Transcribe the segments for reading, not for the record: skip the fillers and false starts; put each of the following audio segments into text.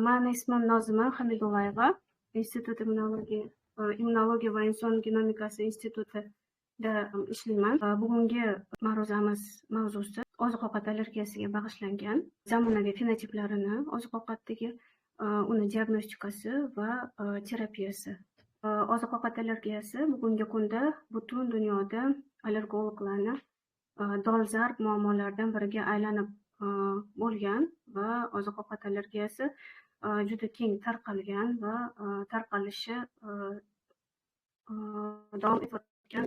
Mani ismim Nozima Hamidullayeva, Institut immunologiya va inson genomikasi institutida ishlayman. Bugungi ma'ruzamiz mavzusi oziq-ovqat allergiyasiga bag'ishlangan zamonaviy fenotiplarini oziq-ovqatdagi, uni diagnostikasi va terapiyasi. Oziq-ovqat allergiyasi bugungi kunda butun dunyoda allergologlarni dolzarb muammolardan biriga aylanib bo'lgan va oziq-ovqat allergiyasi juda keng tarqalgan va tarqalishi davom etayotgan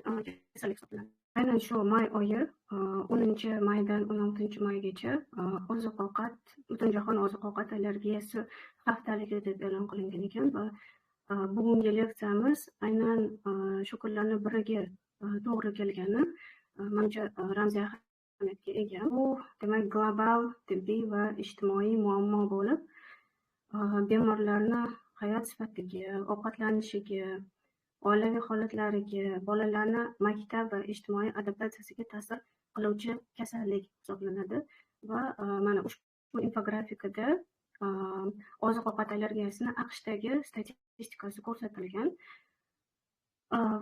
kasallik hisoblanadi. Aynan shu may oyi, 10-maydan 16-maygacha oziq-ovqat, Butunjahon oziq-ovqat allergiyasi haftaligi deb e'lon qilingan ekan va bugungi leksiyamiz aynan shu kunlarni biriga to'g'ri kelgani manimcha ramziy ahamiyatga ega. Bu demak global tibbiy va ijtimoiy muammo bo'lib, bemorlarni hayot sifatiga, ovqatlanishiga, oilaviy holatlariga, bolalarni maktab va ijtimoiy adaptatsiyasiga ta'sir qiluvchi kasallik hisoblanadi va mana ushbu infografikada oziq-ovqat allergiyasini AQShdagi statistikasi ko'rsatilgan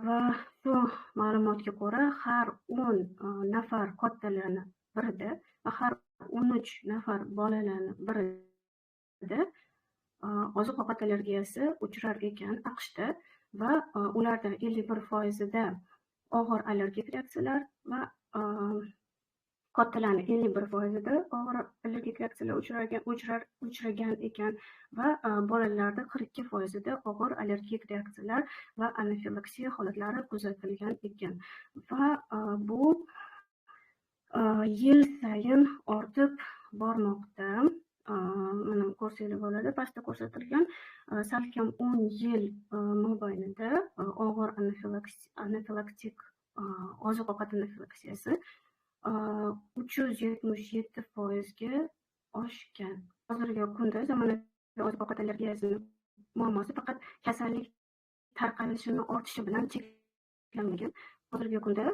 va shu ma'lumotga ko'ra har 10 nafar kattalarni birida va har 13 nafar bolalarni birida oziq-ovqat allergiyasi uchrar ekan AQShda va ulardan 51%ida og'ir allergik reaksiyalar va kattalarni 51%ida og'ir allergik reaksiyalar uchragan ekan va bolalarda 42%ida og'ir allergik reaksiyalar va anafilaksiya holatlari kuzatilgan ekan va bu yil sayin ortib bormoqda. Mana ko'rsanglar bo'ladi, pastda ko'rsatilgan salkam 10 yil mobaynida og'ir anafilaktik oziq-ovqat anafilaksiyasi 377%ga oshgan. Hozirgi kunda zamonaviy oziq-ovqat allergiyasini muammosi faqat kasallik tarqalishini ortishi bilan cheklanmagan. Hozirgi kunda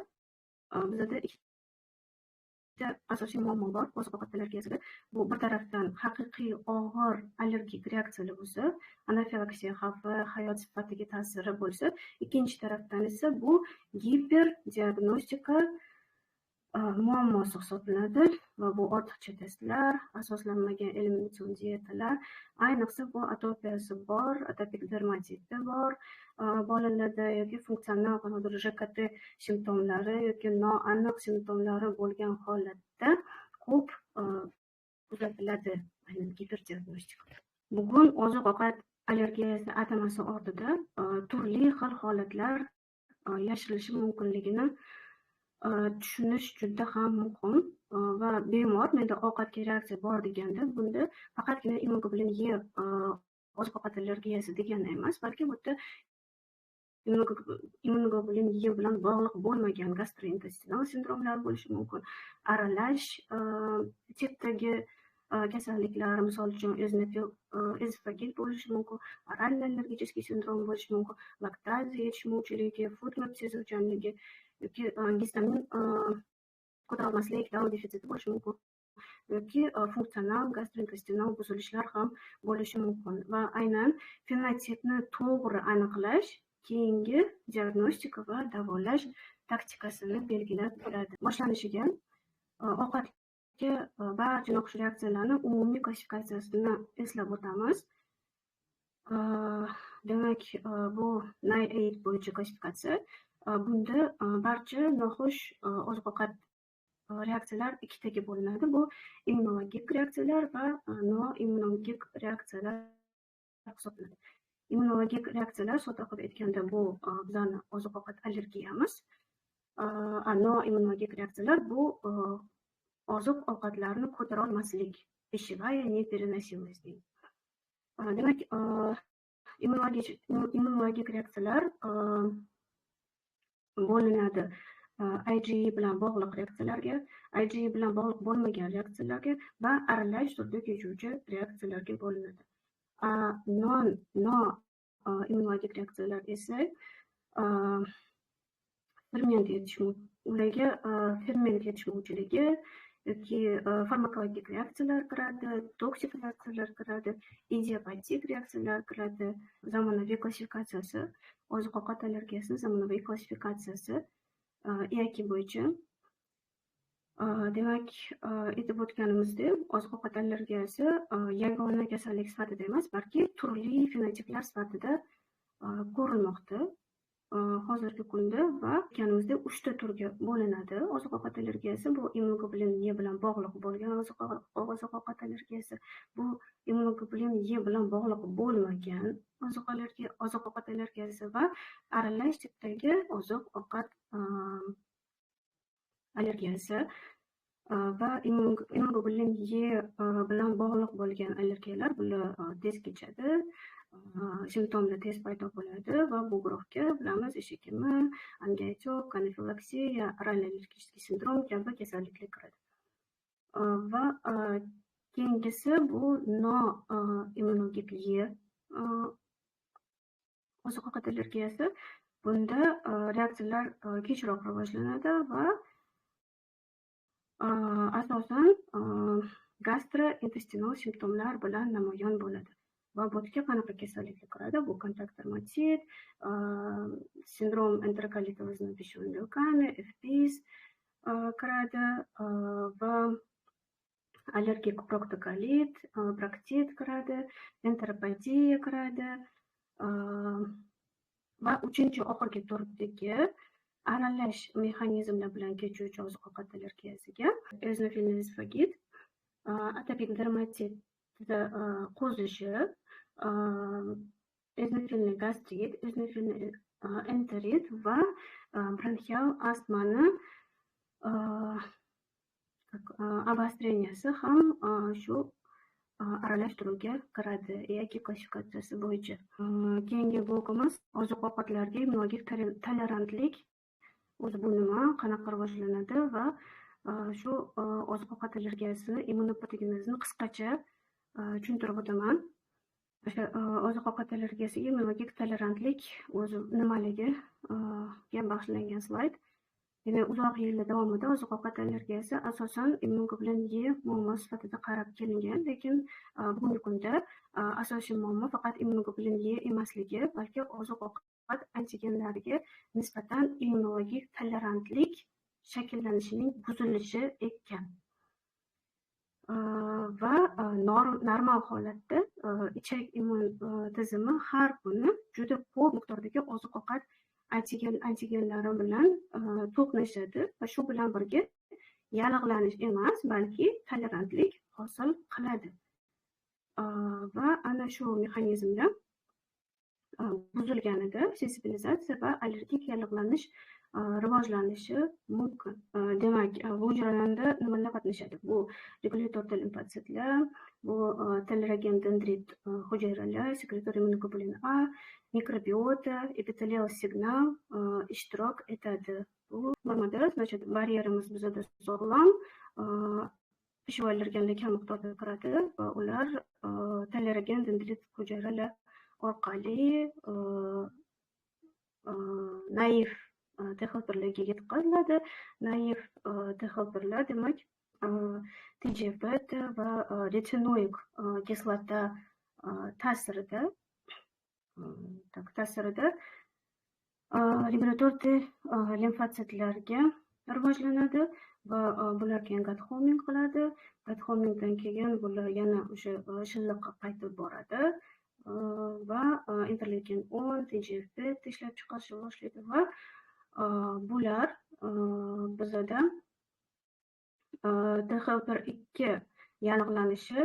bizada ikkita asosiy muammo bor oziq-ovqat allergiyasida. Bu bir tarafdan haqiqiy og'ir allergik reaksiyalar bo'lsa, anafilaksiya xavfi, hayot sifatiga ta'siri bo'lsa, ikkinchi tarafdan esa bu giperdiagnostika muammosi hisoblanadi va bu ortiqcha testlar, asoslanmagan eliminatsion dietalar, ayniqsa bu atopiyasi bor, atopik dermatiti bor bolalarda yoki funksional qanaqadir JKT simptomlari yoki noaniq simptomlari bo'lgan holatda ko'p kuzatiladi aynan giperdiagnostika. Bugun oziq-ovqat allergiyasi atamasi ortida turli xil holatlar yashirilishi mumkinligini tushunish juda ham muhim va bemor menda ovqatga reaksiya bor deganda bunda faqatgina immunoglobulin E oziq-ovqat allergiyasi degani emas, balki bu yerda immunoglobulin E bilan bog'liq bo'lmagan gastrointestinal sindromlar bo'lishi mumkin, aralash tipdagi kasalliklar, misol uchun ezofagit bo'lishi mumkin, oral allergический sindrom bo'lishi mumkin, laktaza yetishmovchiligi, FODMAP sezuvchanligi yoki gistamin ko'tara olmaslik, davo defitsiti bo'lishi mumkin yoki funksional gastrointestinal buzilishlar ham bo'lishi mumkin va aynan fenotipni to'g'ri aniqlash keyingi diagnostika va davolash taktikasini belgilab beradi. Boshlanishiga ovqatga barcha noxush reaksiyalarni umumiy klassifikatsiyasini eslab o'tamiz. Demak, bu NIAID bo'yicha klassifikatsiya. Bunda barcha noxush oziq-ovqat reaksiyalar ikkitaga bo'linadi. Bu immunologik reaksiyalar va noimmunologik reaksiyalar hisoblanadi. Immunologik reaksiyalar, sodda qilib aytganda, bu bizani oziq-ovqat allergiyamiz. Noimmunologik reaksiyalar bu oziq-ovqatlarni ko'tara olmaslik, пищевая непереносимость deydi. Demak, immunologik reaksiyalar bo'linadi IgE bilan bog'liq reaksiyalarga, IgE bilan bog'liq bo'lmagan reaksiyalarga va aralash turda kechuvchi reaksiyalarga bo'linadi. Immunologik reaksiyalar esa ferment yetishmovchiligi, ularga ferment yetishmovchiligi Yoki farmakologik reaksiyalar kiradi, toksik reaksiyalar kiradi, idiopatik reaksiyalar kiradi. Zamonaviy klassifikatsiyasi, oziq-ovqat allergiyasini zamonaviy klassifikatsiyasi EAKI bo'yicha. Demak, aytib o'tganimizdek, oziq-ovqat allergiyasi yagona kasallik sifatida emas, balki turli fenotiplar sifatida ko'rinmoqda hozirgi kunda va aytganimizdek 3 ta turga bo'linadi. Oziq-ovqat allergiyasi bu immunoglobulin E bilan bog'liq bo'lgan oziq-ovqat allergiyasi, bu immunoglobulin E bilan bog'liq bo'lmagan oziq-ovqat allergiyasi va aralash tipdagi oziq-ovqat allergiyasi. Va immunoglobulin E bilan bog'liq bo'lgan allergiyalar bular tez kechadi, simptomlar tez paydo bo'ladi va bu guruhga, bilamiz, eshak emi, angiotek, anafilaksiya, oral аллергический sindrom kabi kasalliklar kiradi. Va keyingisi bu no immunogib E oziq-ovqat allergiyasi. Bunda reaksiyalar kechroq rivojlanadi va asosan gastrointestinal simptomlar bilan namoyon bo'ladi. Va bu yerga qanaqa kasalliklar kiradi? Bu kontakt dermatit, синдром энтероколита, вызванный пищевыми белками, ФПИС kiradi va allergik proktokоlit, proktit kiradi, enteropatiya kiradi va uchinchi, oxirgi turdagi aralash mexanizmlar bilan kechuvchi oziq-ovqat allergiyasiga eozinofilli esofagit, atopik dermatitda qo'zishi, eozinofilli gastrit, eozinofilli enterit va bronxial astmani обострения si ham shu aralash turiga kiradi EAKI klassifikatsiyasi bo'yicha. Keyingi blokimiz oziq-ovqatlarga immunologik tolerantlik o'zi bu nima, qanaqa rivojlanadi va shu oziq-ovqat allergiyasini immunopatogenezini qisqacha tushuntirib o'taman. O'sha oziq-ovqat allergiyasiga immunologik tolerantlik o'zi nimaligiga bag'ishlangan slayd. Demak, uzoq yillar davomida oziq-ovqat allergiyasi asosan immunoglobulin E muammosi sifatida qarab kelingan, lekin bugungi kunda asosiy muammo faqat immunoglobulin E emasligi, balki oziq-ovqat antigenlariga nisbatan immunologik tolerantlik shakllanishining buzilishi ekan. Va normal holatda ichak immun tizimi har kuni juda ko'p miqdordagi oziq-ovqat antigenlari bilan to'qnashadi va shu bilan birga yallig'lanish emas, balki tolerantlik hosil qiladi. Va ana shu mexanizmlar buzilganida sensibilizatsiya va allergik yallig'lanish rivojlanishi mumkin. Demak, bu jarayonda nimalar qatnashadi? Bu regulyator T limfotsitlar, bu tolerogen dendrit hujayralar, sekretor immunoglobulin A, mikrobiota, epitelial signal ishtirok etadi. Bu normada, значит, baryerimiz bizada sog'lom, пищевой allergenlar kam miqdorda kiradi va ular tolerogen dendrit hujayralar orqali naiv T helperlarga yetkaziladi. Naiv T helperlar, demak, TGF beta va retinoik kislota ta'sirida regulyator T limfotsitlarga rivojlanadi va bular keyin gut homing qiladi. Gut homingdan keyin bular yana o'sha shilliqqa qaytib boradi va interleukin 10, TGF beta ishlab chiqarishni boshlaydi va bular bizada T helper 2 yallig'lanishi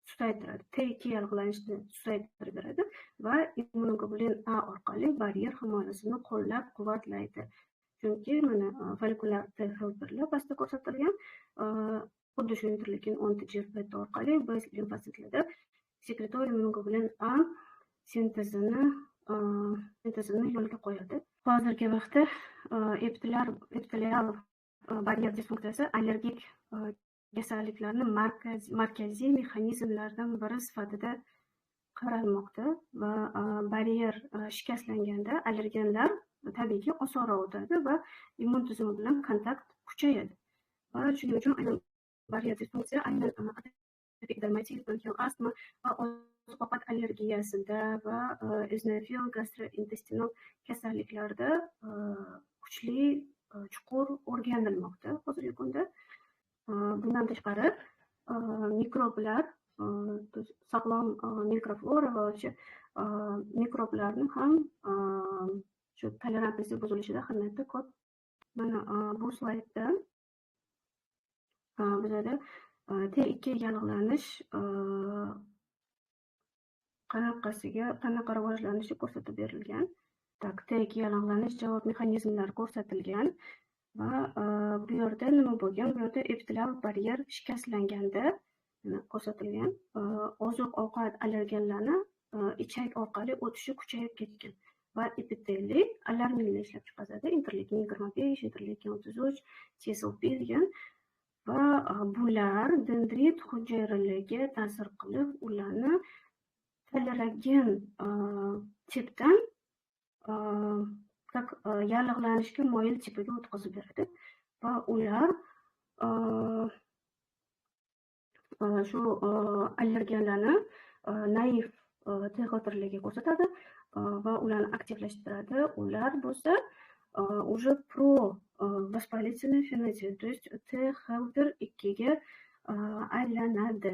susaytiradi. T2 yallig'lanishni susaytirib beradi va immunoglobulin A orqali baryer himoyasini qo'llab-quvvatlaydi. Chunki mana follikulyar T helperlar pastda ko'rsatilgan, xuddi shu interleukin 10 TGF beta orqali B limfotsitlarda sekretor immunoglobulin A sintezini yo'lga qo'yadi. Hozirgi vaqtda epitelial baryer disfunksiyasi allergik kasalliklarni markaziy mexanizmlaridan biri sifatida qaralmoqda va baryer shikastlanganda allergenlar tabiiyki osonroq o'tadi va immun tizimi bilan kontakt kuchayadi. Va shuning uchun aynan Baryer disfunksiya aynan atopik dermatit, bronxial astma va oziq-ovqat allergiyasida va eozinofil gastrointestinal kasalliklarda kuchli, chuqur o'rganilmoqda hozirgi kunda. Bundan tashqari, mikroblar, sog'lom mikroflora va o'sha mikroblarni ham shu tolerantности buzilishida ahamiyati ko'p. Mana bu slaydda bizada T2 yallig'lanish qanaqasiga, qanaqa rivojlanishi ko'rsatib berilgan. Так, T2 yallig'lanish javob mexanizmlari ko'rsatilgan va bu yerda nima bo'lgan? Bu yerda epitelial baryer shikastlanganda ko'rsatilgan, oziq ovqat allergenlarni ichak orqali o'tishi kuchayib ketgan va epiteliy alarminlar ishlab chiqaradi, interleykin 25, interleykin 33, TSLP degan, va bular dendrit hujayralariga ta'sir qilib, ularni tolerogen tipdan как yallig'lanishga moyil tipiga o'tkazib beradi va ular shu allergenlarni naiv T helperlarga ko'rsatadi va ularni aktivlashtiradi. Ular bo'lsa уже про воспалительный фенотип, то есть T helper 2ga aylanadi,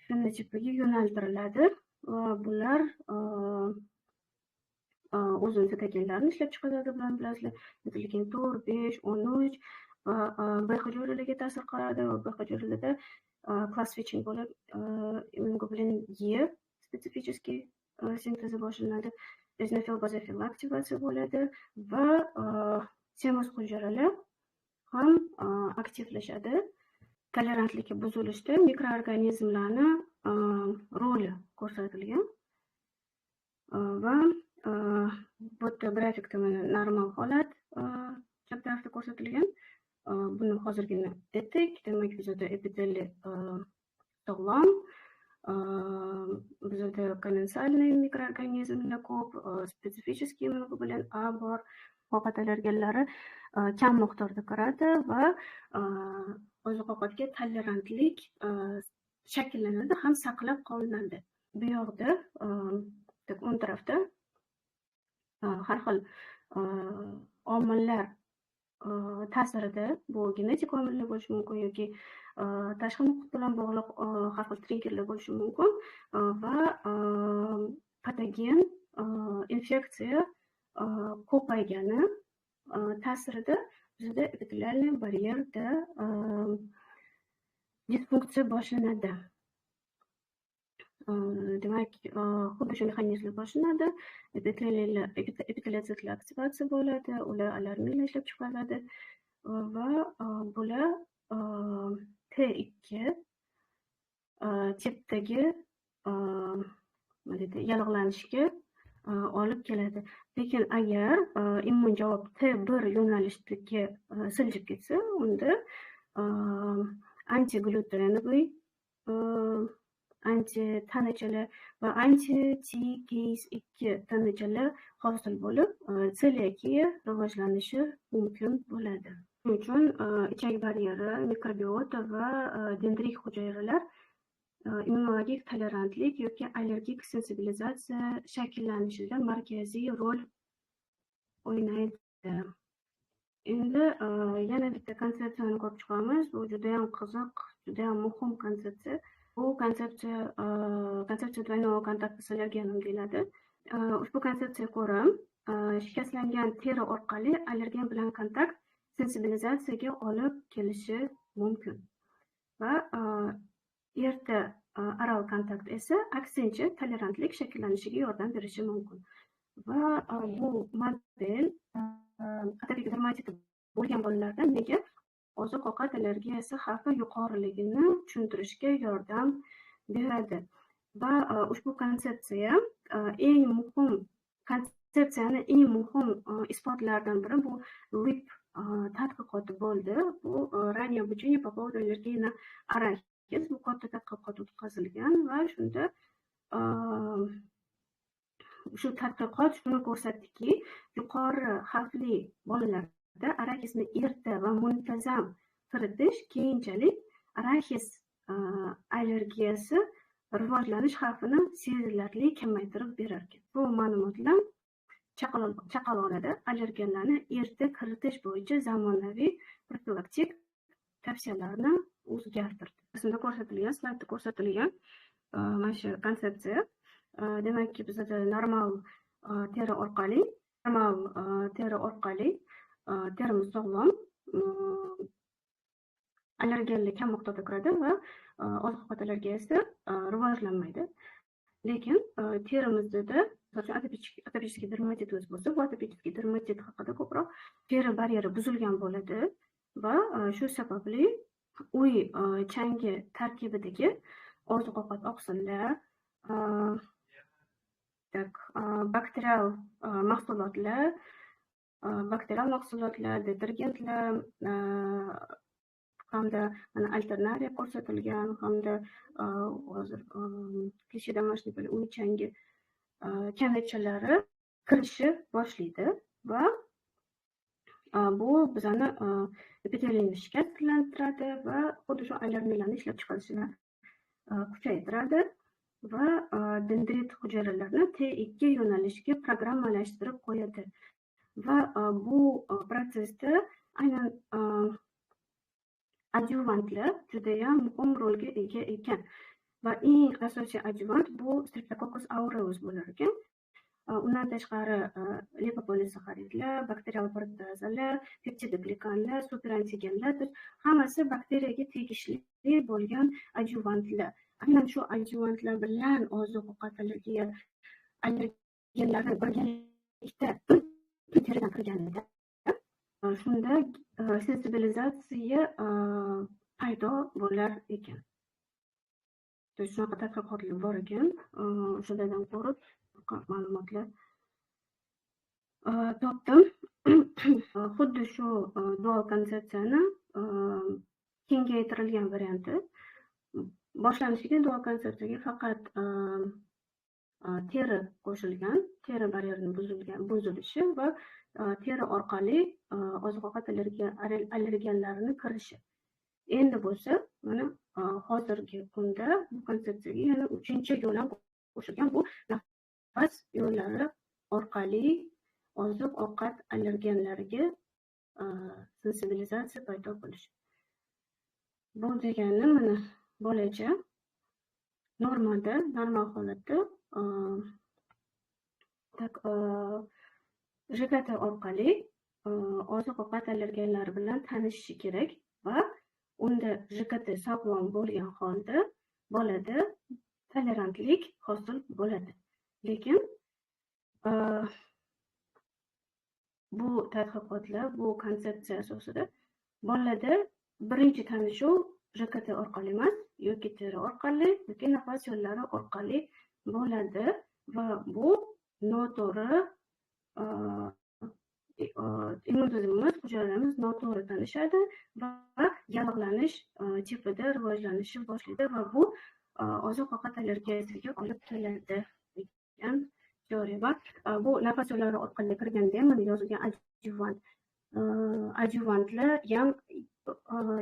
fenotipiga yo'naltiriladi va bular o'zini sitokinlarni ishlab chiqaradi, bilan bilasizlar, interleykin 4, 5, 13 va B hujayralariga ta'sir qiladi va B hujayralarida class switching bo'lib, immunoglobulin E специфический sintezi boshlanadi, eozinofil, bazofil aktivatsiya bo'ladi va semiz hujayralar ham aktivlashadi. Tolerantligi buzilishda mikroorganizmlarni roli ko'rsatilgan va bu yerda grafikda mana normal holat chap tarafda ko'rsatilgan. Buni hozirgina aytdik. Demak, bizada epiteliy sog'lom, bizada комменсальный mikroorganizmlar ko'p, специфический immunoglobulin A bor, ovqat allergenlari kam miqdorda kiradi va oziq ovqatga tolerantlik shakllanadi ham saqlab qolinadi. Bu yoqda, o'ng tarafda har xil omillar ta'sirida, bu genetik omillar bo'lishi mumkin yoki tashqi muhit bilan bog'liq har xil triggerlar bo'lishi mumkin va patogen infeksiya ko'paygani ta'sirida bizda epitelialniy baryerda disfunksiya boshlanadi. Demak, xuddi shu mexanizmlar boshlanadi. Epiteliotsitlar aktivatsiya bo'ladi, ular alarminlar ishlab chiqaradi va bular T2 tipdagi yallig'lanishga olib keladi. Lekin agar immun javob T1 yo'nalishdagi siljib ketsa, unda antiglutenovый anti-tanachalar va anti-TKS2 tanachalar hosil bo'lib, seliakiya rivojlanishi mumkin bo'ladi. Shuning uchun ichak baryeri, mikrobiota va dendrit hujayralar immunologik tolerantlik yoki allergik sensibilizatsiya shakllanishida markaziy rol o'ynaydi. Endi yana bitta konsepsiyani ko'rib chiqamiz. Bu juda ham qiziq, juda ham muhim konsepsiya. Bu konsepsiya konsepsiya двойного контакта с аллергеном deyiladi. Ushbu konsepsiyaga ko'ra, shikastlangan teri orqali allergen bilan kontakt sensibilizatsiyaga olib kelishi mumkin va erta oral kontakt esa aksincha tolerantlik shakllanishiga yordam berishi mumkin. Va bu model atopik dermatiti bo'lgan bolalarda nega oziq-ovqat allergiyasi xavfi yuqoriligini tushuntirishga yordam beradi. Va ushbu konsepsiya eng muhim konsepsiyani eng muhim isbotlaridan biri bu LEAP tadqiqoti bo'ldi. Bu раннее обучение по поводу аллергии на арахис, bu katta tadqiqot o'tkazilgan va shunda shu tadqiqot shuni ko'rsatdiki, yuqori xavfli bolalarda araxisni erta va muntazam kiritish keyinchalik araxis allergiyasi rivojlanish xavfini sezilarli kamaytirib berar ekan. Bu ma'lumotlar chaqaloqlarda allergenlarni erta kiritish bo'yicha zamonaviy profilaktik tavsiyalarni o'zgartirdi. Rasmda ko'rsatilgan, slaydda ko'rsatilgan mana shu konsepsiya. Demakki, bizada normal teri orqali, terimiz sog'lom, allergenlar kam miqdorda kiradi va oziq-ovqat allergiyasi rivojlanmaydi. Lekin terimizda atopический dermatit o'zi bo'lsa, bu atopический dermatit haqida ko'proq teri baryeri buzilgan bo'ladi va shu sababli uy changi tarkibidagi oziq-ovqat oqsillar, bakterial mahsulotlar, detergentlar hamda mana alternariya ko'rsatilgan, hamda hozir клещи домашний uy changi kamaychalari kirishi boshlaydi va bu bizani epiteliyni shikastlantiradi va xuddi shu allergenlarni ishlab chiqarishini kuchaytiradi va dendrit hujayralarini T2 yo'nalishiga programmalashtirib qo'yadi. Va bu protsessda aynan adyuvantlar judayam muhim rolga ega ekan. Va eng asosiy adyuvant bu Streptococcus aureus bo'lar ekan. Undan tashqari lipopolisaxaridlar, bakterial proteazalar, peptidoglikanlar, superantigenlar, hammasi bakteriyaga tegishli bo'lgan adyuvantlar. Aynan shu adyuvantlar bilan oziq-ovqat allergenlari birgalikda teridan kirganida shunda sensibilizatsiya paydo bo'lar ekan. Shunaqa tadqiqotlar bor ekan, o'shalardan ko'rib ma'lumotlar topdim. Xuddi shu dual konsepsiyani kengaytirilgan varianti. Boshlanishiga dual konsepsiyaga faqat teri qo'shilgan, teri baryerini buzilishi va teri orqali oziq-ovqat allergenlarini kirishi. Endi bo'lsa, mana hozirgi kunda bu konsepsiyaga yana uchinchi yo'l ham qo'shilgan, bu nafas yo'llari orqali oziq-ovqat allergenlariga sensibilizatsiya paydo bo'lishi. Bu degani mana bolacha normada, normal holatda ЖКТ orqali oziq-ovqat allergenlari bilan tanishishi kerak va unda ЖКТ sog'lom bo'lgan holda bolada tolerantlik hosil bo'ladi. Lekin bu tadqiqotlar, bu konsepsiya asosida bolada birinchi tanishuv ЖКТ orqali emas, yoki teri orqali, yoki nafas yo'llari orqali bo'ladi va bu noto'g'ri immun tizimimiz, hujayralarimiz noto'g'ri tanishadi va yallig'lanish tipida rivojlanishi boshlaydi va bu oziq-ovqat allergiyasiga olib keladi degan teoriya bor. Bu nafas yo'llari orqali kirganda ham mana yozilgan adyuvantlar ham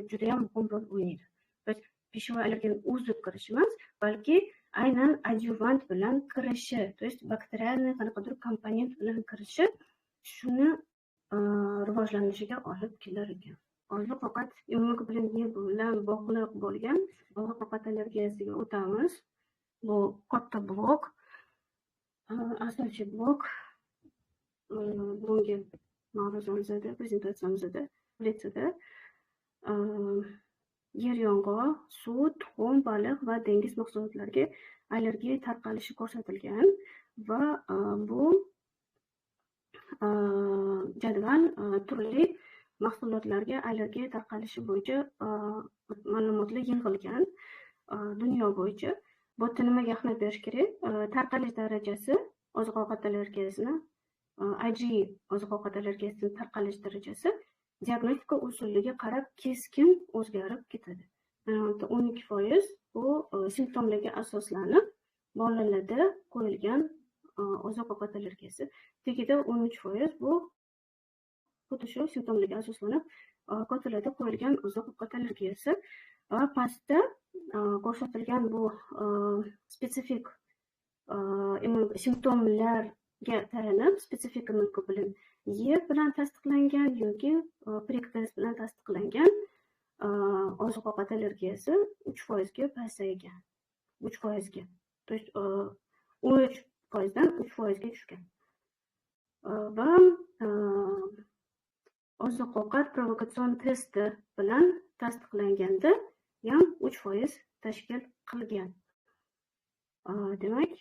juda ham muhim rol o'ynaydi. Biz пищевой allergen o'zi kirishi emas, balki aynan adyuvant bilan kirishi, то есть bakterialniy qanaqadir komponent bilan kirishi shuni rivojlanishiga olib kelar ekan. Oziq-ovqat immunoglobulin E bilan bog'liq bo'lgan oziq-ovqat allergiyasiga o'tamiz. Bu katta blok, asosiy blok. Bugungi mavzumizda, prezentatsiyamizda, litsida yer yong'oq, suv, tuxum, baliq va dengiz mahsulotlariga allergiya tarqalishi ko'rsatilgan va bu jadval turli mahsulotlarga allergiya tarqalishi bo'yicha ma'lumotlar yig'ilgan dunyo bo'yicha. Bu yerda nimaga ahamiyat berish kerak? Tarqalish darajasi oziq-ovqat allergiyasini, IgE oziq-ovqat allergiyasining tarqalish darajasi diagnostika usuliga qarab keskin o'zgarib ketadi. 12% bu simptomlarga asoslanib bolalarda qo'yilgan oziq-ovqat allergiyasi. Tagida 13% bu xuddi shu simptomlarga asoslanib kotalarda qo'yilgan oziq-ovqat allergiyasi va pastda ko'rsatilgan bu spesifik simptomlarga tayanib spesifik immunoglobulin E bilan tasdiqlangan yoki prick test bilan tasdiqlangan oziq-ovqat allergiyasi 3% ga pasaygan. 3% ga. То есть 13%dan 3% ga tushgan. Va oziq-ovqat provokatsion testi bilan tasdiqlanganda ham 3% tashkil qilgan. Demak,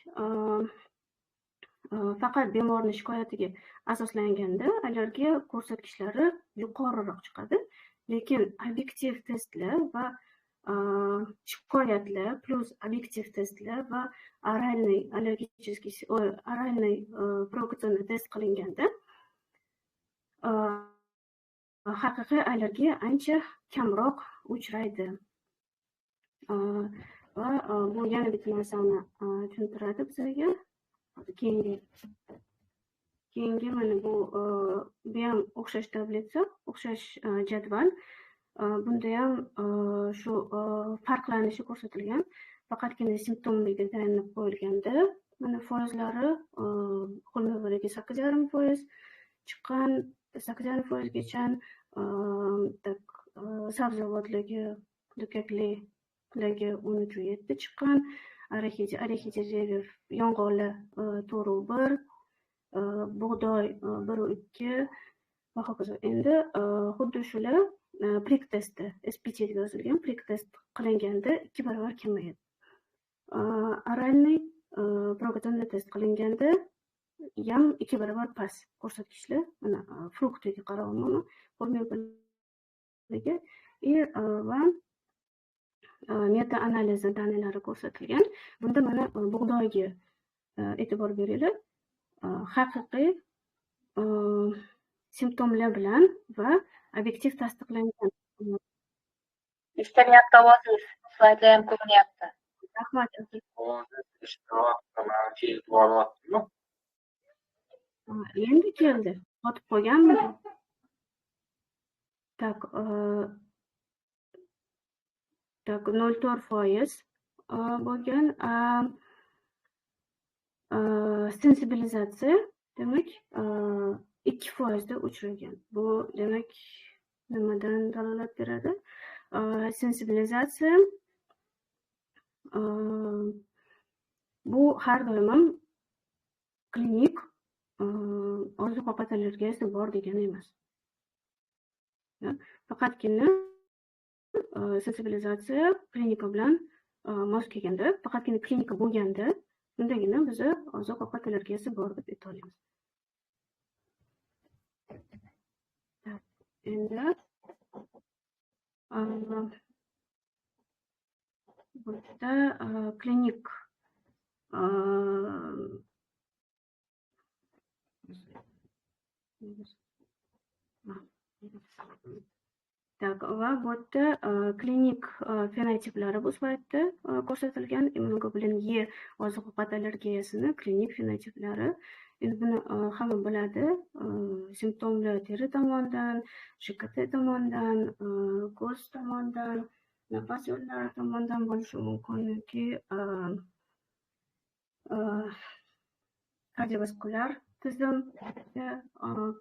faqat bemorning shikoyatiga asoslanganda allergiya ko'rsatkichlari yuqoriroq chiqadi, lekin obyektiv testlar va shikoyatlar plus obyektiv testlar va oralniy allergический oralniy provokatsion test qilinganda haqiqiy allergiya ancha kamroq uchraydi. Va bu yana bitta narsani tushuntiradi bizga. Keyingi mana bu ham o'xshash tablitsa, o'xshash jadval. Bunda ham shu farqlanishi ko'rsatilgan. Faqatgina simptomlarga tayanib qo'yilganda mana foizlari xurma 8,5% chiqqan, 8,5% gacha, sabzavotlarga, dukkaklilarga 13,7 chiqqan, орехи деревьев yong'oqlar 4,1, bug'doy 1,2 va hokazo. Endi xuddi shular prick testi, SPT deb yozilgan prick test qilinganda 2 barobar kamayadi. Oralniy provokatsion test qilinganda ham 2 barobar past ko'rsatkichlar. Mana fruktiga qarayapman, xurma va meta analizi danalari ko'rsatilgan. Bunda mana bug'doyga e'tibor beringlar. Haqiqiy simptomlar bilan va obyektiv tasdiqlangan. Eshitilyapti ovozingiz, slaydlar ham ko'rinyapti. Rahmat. Endi keldi. Qotib qolganmi? Tak, tak 0,4% bo'lgan. Sensibilizatsiya demak 2% da uchragan. Bu demak nimadan dalolat beradi? Sensibilizatsiya bu har doim ham klinik oziq-ovqat allergiyasi bor degani emas. Faqatgina sensibilizatsiya klinika bilan mos kelganda, faqatgina klinika bo'lganda, undagina biz oziq-ovqat allergiyasi bor deb ayta olamiz. Endi bu yerda klinik tak va bu yerda klinik fenotiplari bu slaydda ko'rsatilgan. Immunoglobulin E oziq-ovqat allergiyasini klinik fenotiplari. Endi buni hamma biladi. Simptomlar teri tomonidan, JKT tomonidan, ko'z tomonidan, nafas yo'llari tomonidan bo'lishi mumkin yoki kardiovaskulyar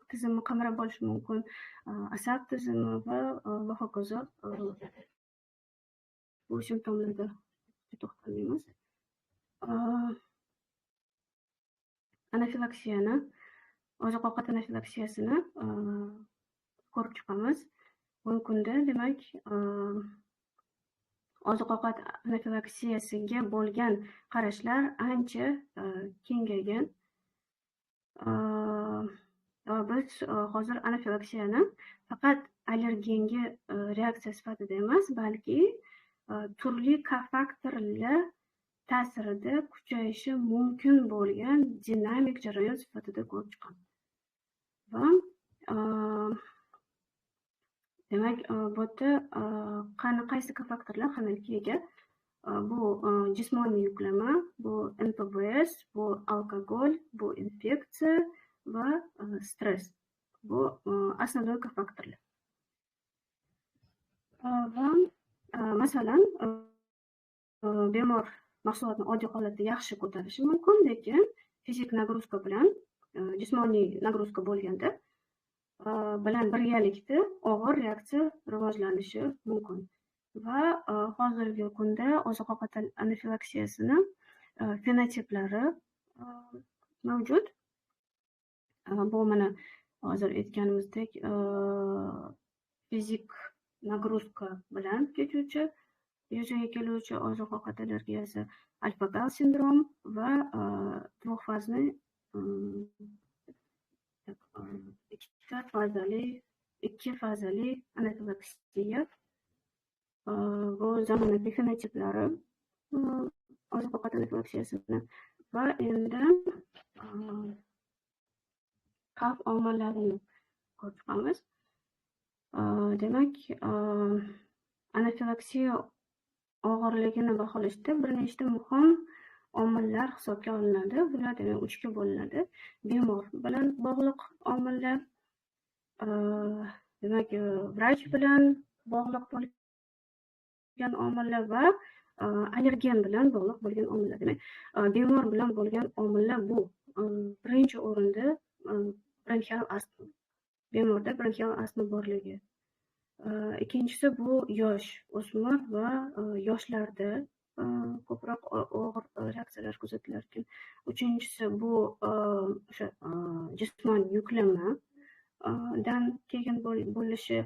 tizimi qamrab olishi mumkin, asab tizimi va hokazo. Bu simptomlarda to'xtalmaymiz. Anafilaksiyani, oziq-ovqat anafilaksiyasini ko'rib chiqamiz. Bugungi kunda demak oziq-ovqat anafilaksiyasiga bo'lgan qarashlar ancha kengaygan. Biz hozir anafilaksiyani faqat allergenga reaksiya sifatida emas, balki turli kofaktorlar ta'sirida kuchayishi mumkin bo'lgan dinamik jarayon sifatida ko'rib chiqamiz. Va demak bu yerda qaysi kofaktorlar ahamiyatga ega? Bu jismoniy yuklama, bu NPVS, bu alkogol, bu infeksiya va stress. Bu основной kofaktorlar. Va masalan, bemor mahsulotni oddiy holatda yaxshi ko'tarishi mumkin, lekin fizik нагрузка bilan, jismoniy нагрузка bo'lganda bilan birgalikda og'ir reaksiya rivojlanishi mumkin. Va hozirgi kunda oziq ovqat anafilaksiyasini fenotiplari mavjud. Bu mana hozir aytganimizdek, fizik нагрузка bilan kechuvchi, yuzaga keluvchi oziq ovqat allergiyasi, alfa-gal sindrom va двухфазный, ikkita fazali, ikki fazali anafilaksiya. Bu zamonaviy fenotiplari oziq ovqat anafilaksiyasini. Va endi xavf omillarini ko'rib chiqamiz. Demak, anafilaksiya og'irligini baholashda bir nechta muhim omillar hisobga olinadi. Bular, demak, uchga bo'linadi. Bemor bilan bog'liq omillar, demak, vrach bilan bog'liq bo'lgan omillar va allergen bilan bog'liq bo'lgan omillar. Demak, bemor bilan bo'lgan omillar bu birinchi o'rinda bronxial astma. Bemorda bronxial astma borligi. Ikkinchisi bu yosh, o'smir va yoshlarda ko'proq og'ir reaksiyalar kuzatilar ekan. Uchinchisi bu o'sha jismoniy yuklamadan keyin bo'lishi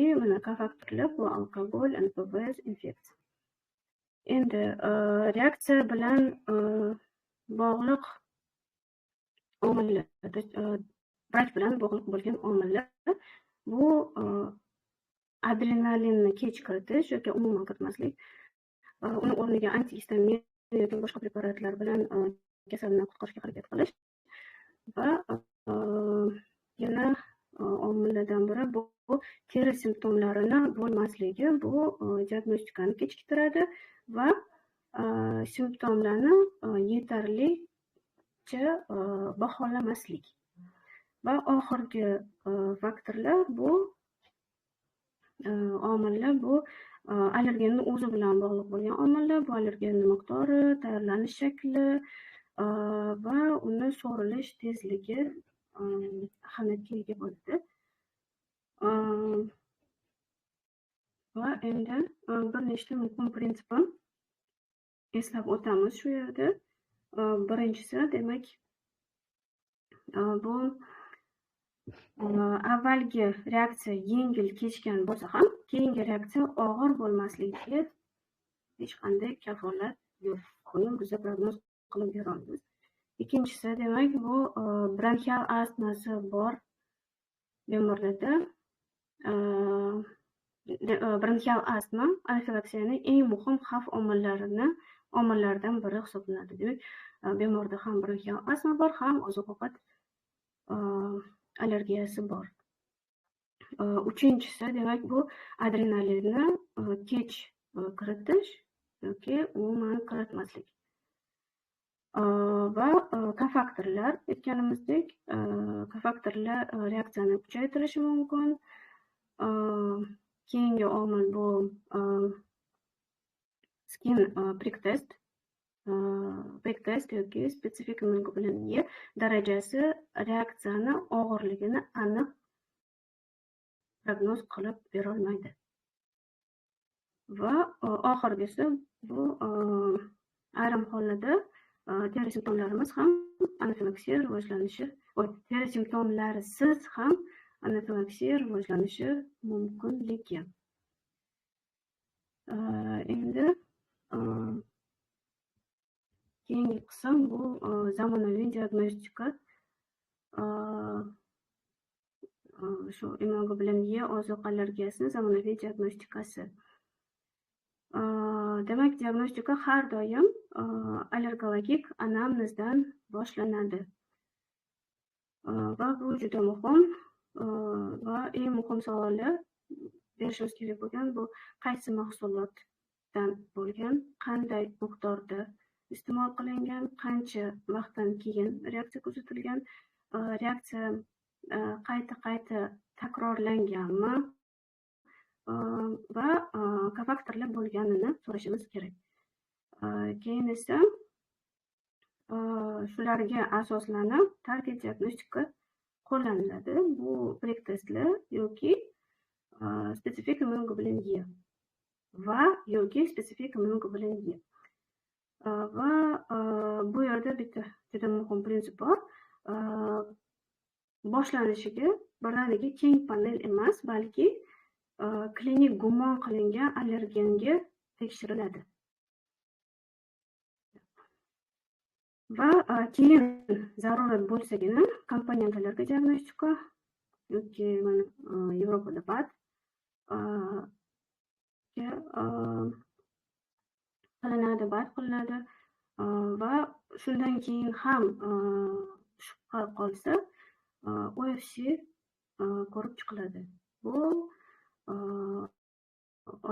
и mana kofaktorlar bu alkogol, НПВС, infeksiya. Endi reaksiya bilan bog'liq omillar, vrach bilan bog'liq bo'lgan omillar bu adrenalinni kech kiritish yoki umuman kiritmaslik, uni o'rniga antigistamin yoki boshqa preparatlar bilan kasalni qutqarishga harakat qilish va yana omillardan biri bu teri simptomlarini bo'lmasligi. Bu diagnostikani kechiktiradi va simptomlarni yetarlicha baholamaslik. Va oxirgi faktorlar bu omillar bu allergenni o'zi bilan bog'liq bo'lgan omillar, bu allergenni miqdori, tayyorlanish shakli va uni so'rilish tezligi ahamiyatga ega bo'ladi. Va endi bir nechta muhim prinsipni eslab o'tamiz shu yerda. Birinchisi, demak, bu avvalgi reaksiya yengil kechgan bo'lsa ham, keyingi reaksiya og'ir bo'lmasligiga hech qanday kafolat yo'q. Buni biz prognoz qilib bera olmaymiz. Ikkinchisi, demak, bu bronxial astmasi bor bemorlarda bronxial astma anafilaksiyaning eng muhim xavf omillaridan biri hisoblanadi. Demak, bemorda ham bronxial astma bor, ham oziq-ovqat allergiyasi bor. Uchinchisi, demak, bu adrenalinni kech kiritish yoki umuman kiritmaslik. Va kofaktorlar, aytganimizdek, kofaktorlar reaksiyani kuchaytirishi mumkin. Keyingi omil bu skin prick test, prick test yoki spesifik immunoglobulin E darajasi reaksiyani og'irligini aniq prognoz qilib berolmaydi. Va oxirgisi bu ayrim hollarda teri simptomlarimiz ham anafilaksiya rivojlanishi, teri simptomlarisiz ham anafilaksiya rivojlanishi mumkinligi. Endi keyingi qism bu zamonaviy diagnostika, shu immunoglobulin E oziq allergiyasini zamonaviy diagnostikasi. Demak, diagnostika har doim allergologik anamnezdan boshlanadi. Va bu juda muhim va eng muhim savollar berishimiz kerak bo'lgan bu qaysi mahsulotdan bo'lgan, qanday miqdorda iste'mol qilingan, qancha vaqtdan keyin reaksiya kuzatilgan, reaksiya qayta-qayta takrorlanganmi, va kofaktorlar bo'lganini so'rashimiz kerak. Keyin esa shularga asoslanib target diagnostika qo'llaniladi. Bu prick testlar yoki spesifik immunoglobulin E va yoki spesifik immunoglobulin E. Va bu yerda bitta juda muhim prinsip bor. Boshlanishiga birdaniga keng panel emas, balki klinik gumon qilingan allergenga tekshiriladi. Va keyin zarurat bo'lsagina komponentlarga diagnostika yoki mana Yevropada BAT qilinadi, BAT qilinadi va shundan keyin ham shubha qolsa OFC ko'rib chiqiladi. Bu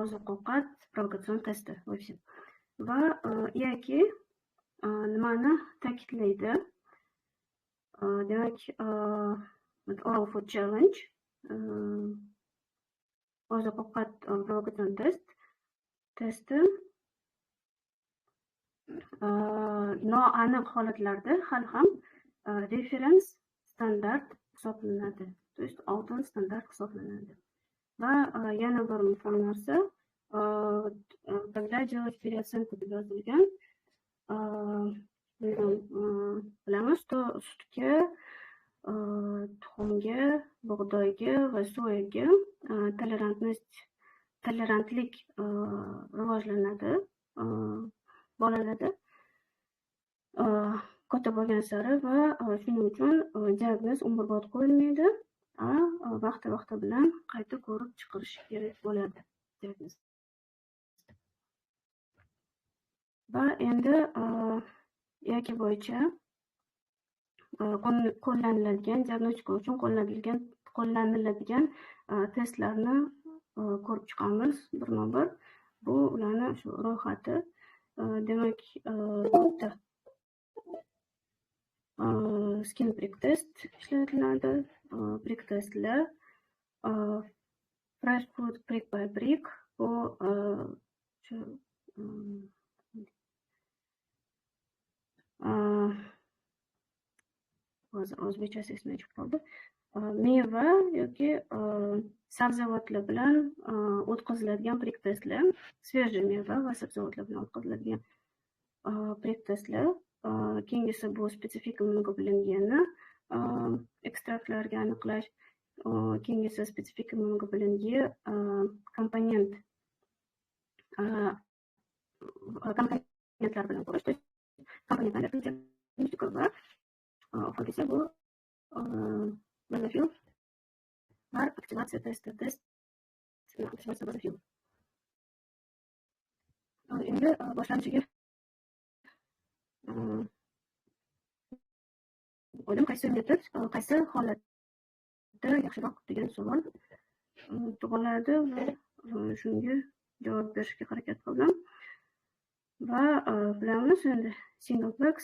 oziq-ovqat provokatsion testi OFC. Va yoki nimani ta'kidlaydi? Demak, Oral Food Challenge oziq-ovqat provokatsion testi noaniq holatlarda hali ham referens standart hisoblanadi. То есть oltin standart hisoblanadi. Va yana bir muhim narsa, когда делать переоценку deb yozilgan, bilamiz, что sutga, tuxumga, bug'doyga va soyaga tolerantlik rivojlanadi bolalarda katta bo'lgan sari va shuning uchun diagnoz umrbod qo'yilmaydi, vaqti-vaqti bilan qayta ko'rib chiqilishi kerak bo'ladi diagnoz. Va endi yoki bo'yicha qo'llaniladigan diagnostika uchun qo'llaniladigan testlarni ko'rib chiqamiz birma-bir. Bu ularni shu ro'yxati. Demak, bitta skin prick test ishlatiladi, prick testlar, fresh food prick by prick, bu shu hozir o'zbekchasi esimdan chiqib qoldi. Meva yoki sabzavotlar bilan o'tkaziladigan prick testlar, svejiy meva va sabzavotlar bilan o'tkaziladigan prick testlar. Keyingisi bu spesifik immunoglobulin E ekstraktlarga aniqlash. Keyingisi spesifik immunoglobulin E komponentlar bilan ko'rish, komponentlar diagnostika va oxirgisi bu bazofil va aktivatsiya testi, test aktivatsiya bazofil. Endi boshlanishiga o'ydim, qaysi metod qaysi holatda yaxshiroq degan savol tug'iladi va shunga javob berishga harakat qildim. Va bilamiz endi singleplex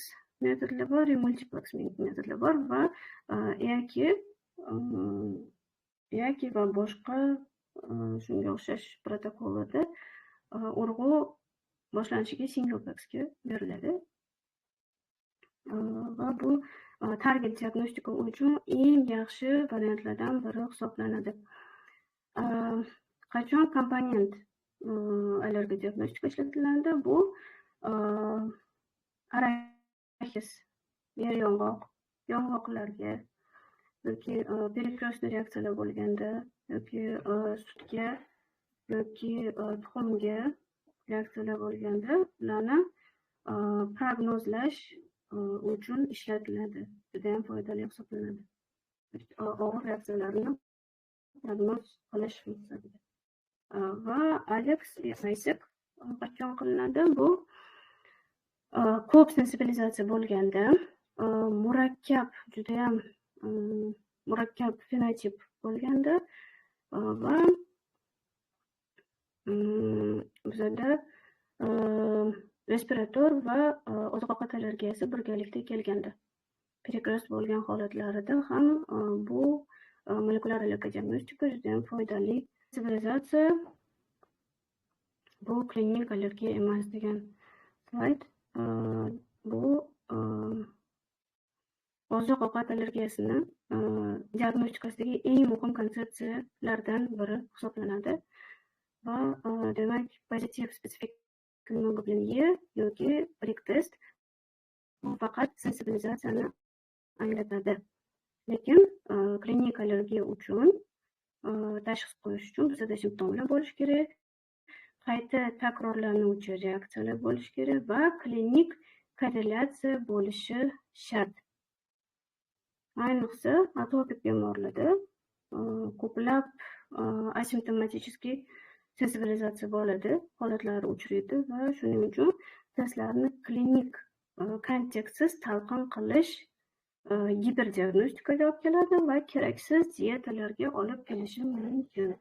metodlar bor, multiplex metodlar bor va yoki va boshqa shunga o'xshash protokollarda urg'u boshlanishiga singleplexga beriladi. Va bu target diagnostika uchun eng yaxshi variantlardan biri hisoblanadi. Qachon komponent allergodiagnostika ishlatiladi? Bu araxis, yer yong'oqlarga yoki перекрестный reaksiyalar bo'lganda yoki sutga yoki tuxumga reaksiyalar bo'lganda ularni prognozlash uchun ishlatiladi. Juda ham foydali hisoblanadi. Og'ir reaksiyalarni prognoz qilish maqsadida. Va Alex Isaac qachon qilinadi? Bu ko'p sensibilizatsiya bo'lganda, murakkab, juda ham murakkab fenotip bo'lganda va bizada respirator va oziq-ovqat allergiyasi birgalikda kelganda, перекрест bo'lgan holatlarida ham bu molekulyar allergodiagnostika juda ham foydali Sensibilizatsiya bu klinik allergiya emas degan slayd. Bu oziq-ovqat allergiyasini diagnostikasidagi eng muhim konsepsiyalardan biri hisoblanadi. Va demak, pozitiv spesifik immunoglobulin E yoki prick test bu faqat sensibilizatsiyani anglatadi. Lekin klinik allergiya uchun tashxis qo'yish uchun bizada simptomlar bo'lishi kerak, qayta takrorlanuvchi reaksiyalar bo'lishi kerak va klinik korrelyatsiya bo'lishi shart. Ayniqsa atopik bemorlarda ko'plab asimptomatический sensibilizatsiya bo'ladi, holatlari uchraydi va shuning uchun testlarni klinik kontekstsiz talqin qilish giperdiagnostikaga olib keladi va keraksiz dietalarga olib kelishi mumkin.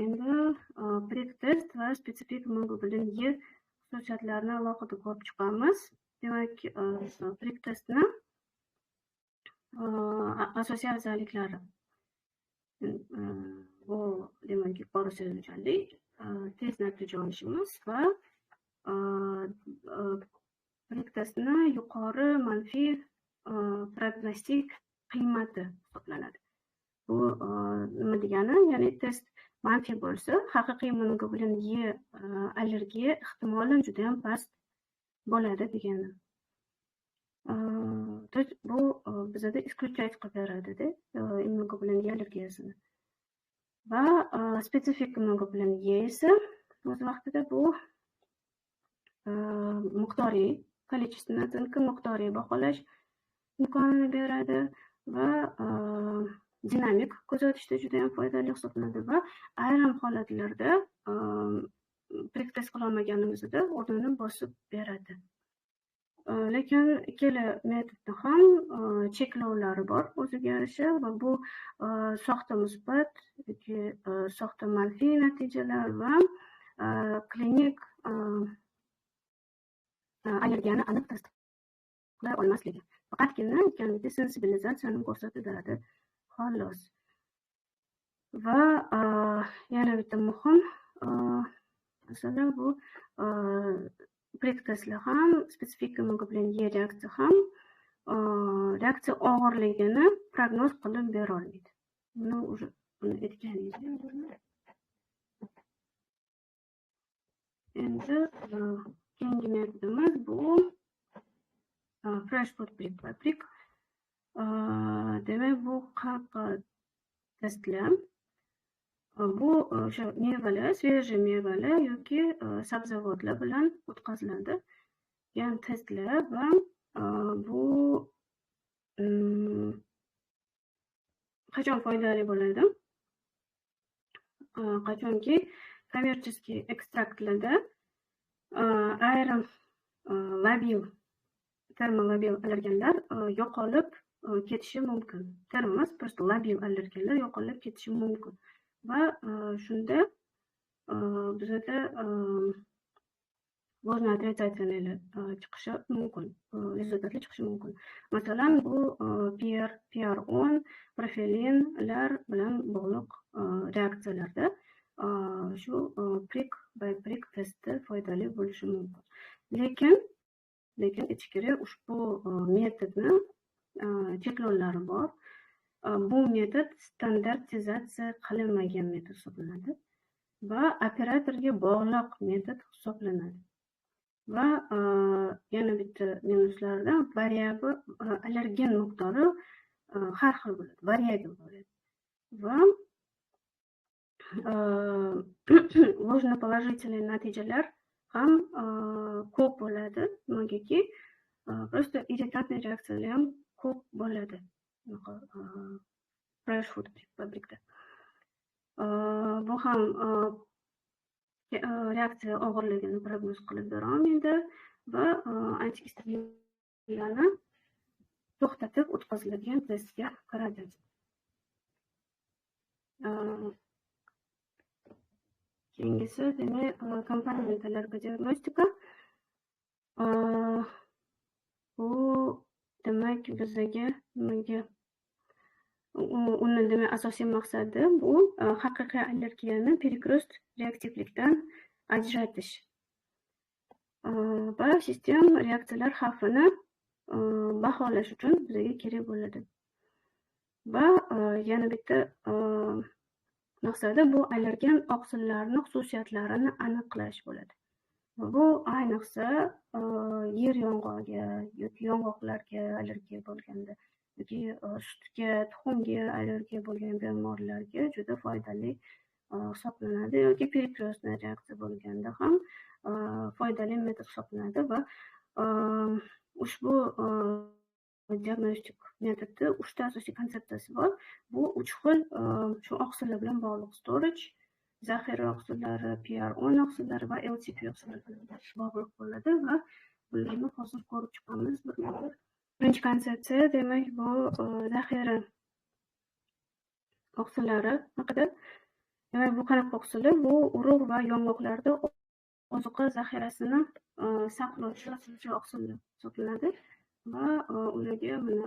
Endi prick test va spesifik immunoglobulin E xususiyatlarini alohida ko'rib chiqamiz. Demak, prick testni asosiy afzalliklari bu demak yuqori sezuvchanlik, tez natija olishimiz va prick testni yuqori manfiy prognostik qiymati hisoblanadi. Bu nima degani? Ya'ni test manfiy bo'lsa, haqiqiy immunoglobulin E allergiya ehtimoli juda ham past bo'ladi degani. Bu bizada исключать qilib beradida immunoglobulin E allergiyasini. Va spesifik immunoglobulin E esa o'z vaqtida bu miqdoriy, количественная оценка miqdoriy baholash imkonini beradi va dinamik kuzatishda juda ham foydali hisoblanadi va ayrim holatlarda prick test qila olmaganimizda o'rnini bosib beradi. Lekin ikkala metodni ham cheklovlari bor o'ziga yarasha va bu soxta musbat yoki soxta manfiy natijalar va klinik allergiyani aniq tasdiqlay olmasligi. Faqatgina ikkalamiz sensibilizatsiyani ko'rsatib beradi xolos. Va yana bitta muhim masala bu prick testlar ham, spesifik immunoglobulin E reaksiya ham reaksiya og'irligini prognoz qilib bera olmaydi. Buni уже buni aytgan edim. Endi keyingi metodimiz bu fresh food prick by prick. Demak, bu qanaqa testlar? Bu o'sha mevalar, svejiy mevalar yoki sabzavotlar bilan o'tkaziladi. Ya'ni testlar va bu qachon foydali bo'ladi? Qachonki kommersiy ekstraktlarda ayrim labil, termolabil allergenlar yo'qolib ketishi mumkin. Termo emas, просто labil allergenlar yo'qolib ketishi mumkin. Va shunda bizada ложно-отрицательный chiqishi mumkin, rezultatlar chiqishi mumkin. Masalan, bu PR, PR10, profilinlar bilan bog'liq reaksiyalarda shu prick by prick testi foydali bo'lishi mumkin. Lekin aytish kerak, ushbu metodni cheklovlari bor. Bu metod standartizatsiya qilinmagan metod hisoblanadi va operatorga bog'liq metod hisoblanadi. Va yana bitta minuslardan variabl allergen miqdori har xil bo'ladi, variabl bo'ladi. Va ложноположительный natijalar ham ko'p bo'ladi, nimagaki просто irritantniy reaksiyalar ham ko'p bo'ladi. Fresh food fabrikda. Bu ham reaksiya og'irligini prognoz qilib bera olmaydi va antigistaminlarni to'xtatib o'tkaziladigan testga kiradi. Keyingisi demak komponent allergodiagnostika. Bu demak bizaga nimaga Uni demak asosiy maqsadi bu haqiqiy allergiyani перекрест reaktivlikdan ajratish va sistem reaksiyalar xavfini baholash uchun bizga kerak bo'ladi. Va yana bitta maqsadi bu allergen oqsillarning xususiyatlarini aniqlash bo'ladi. Bu ayniqsa yer yong'og'iga yoki yong'oqlarga allergiya bo'lganda yoki sutga, tuxumga allergiya bo'lgan bemorlarga juda foydali hisoblanadi yoki перекрестная reaksiya bo'lganda ham foydali metod hisoblanadi va ushbu diagnostik metodda uchta asosiy konsepsiyasi bor. Bu uch xil shu oqsillar bilan bog'liq: storage, zaxira oqsillari, PR10 oqsillari va LTP oqsillari bilan bog'liq bo'ladi va bularni hozir ko'rib chiqamiz birma-bir. Birinchi konsepsiya, demak, bu zaxira oqsillari haqida. Demak, bu qanaqa oqsillar? Bu urug' va yong'oqlarda ozuqa zaxirasini saqlovchi oqsillar hisoblanadi va ularga mana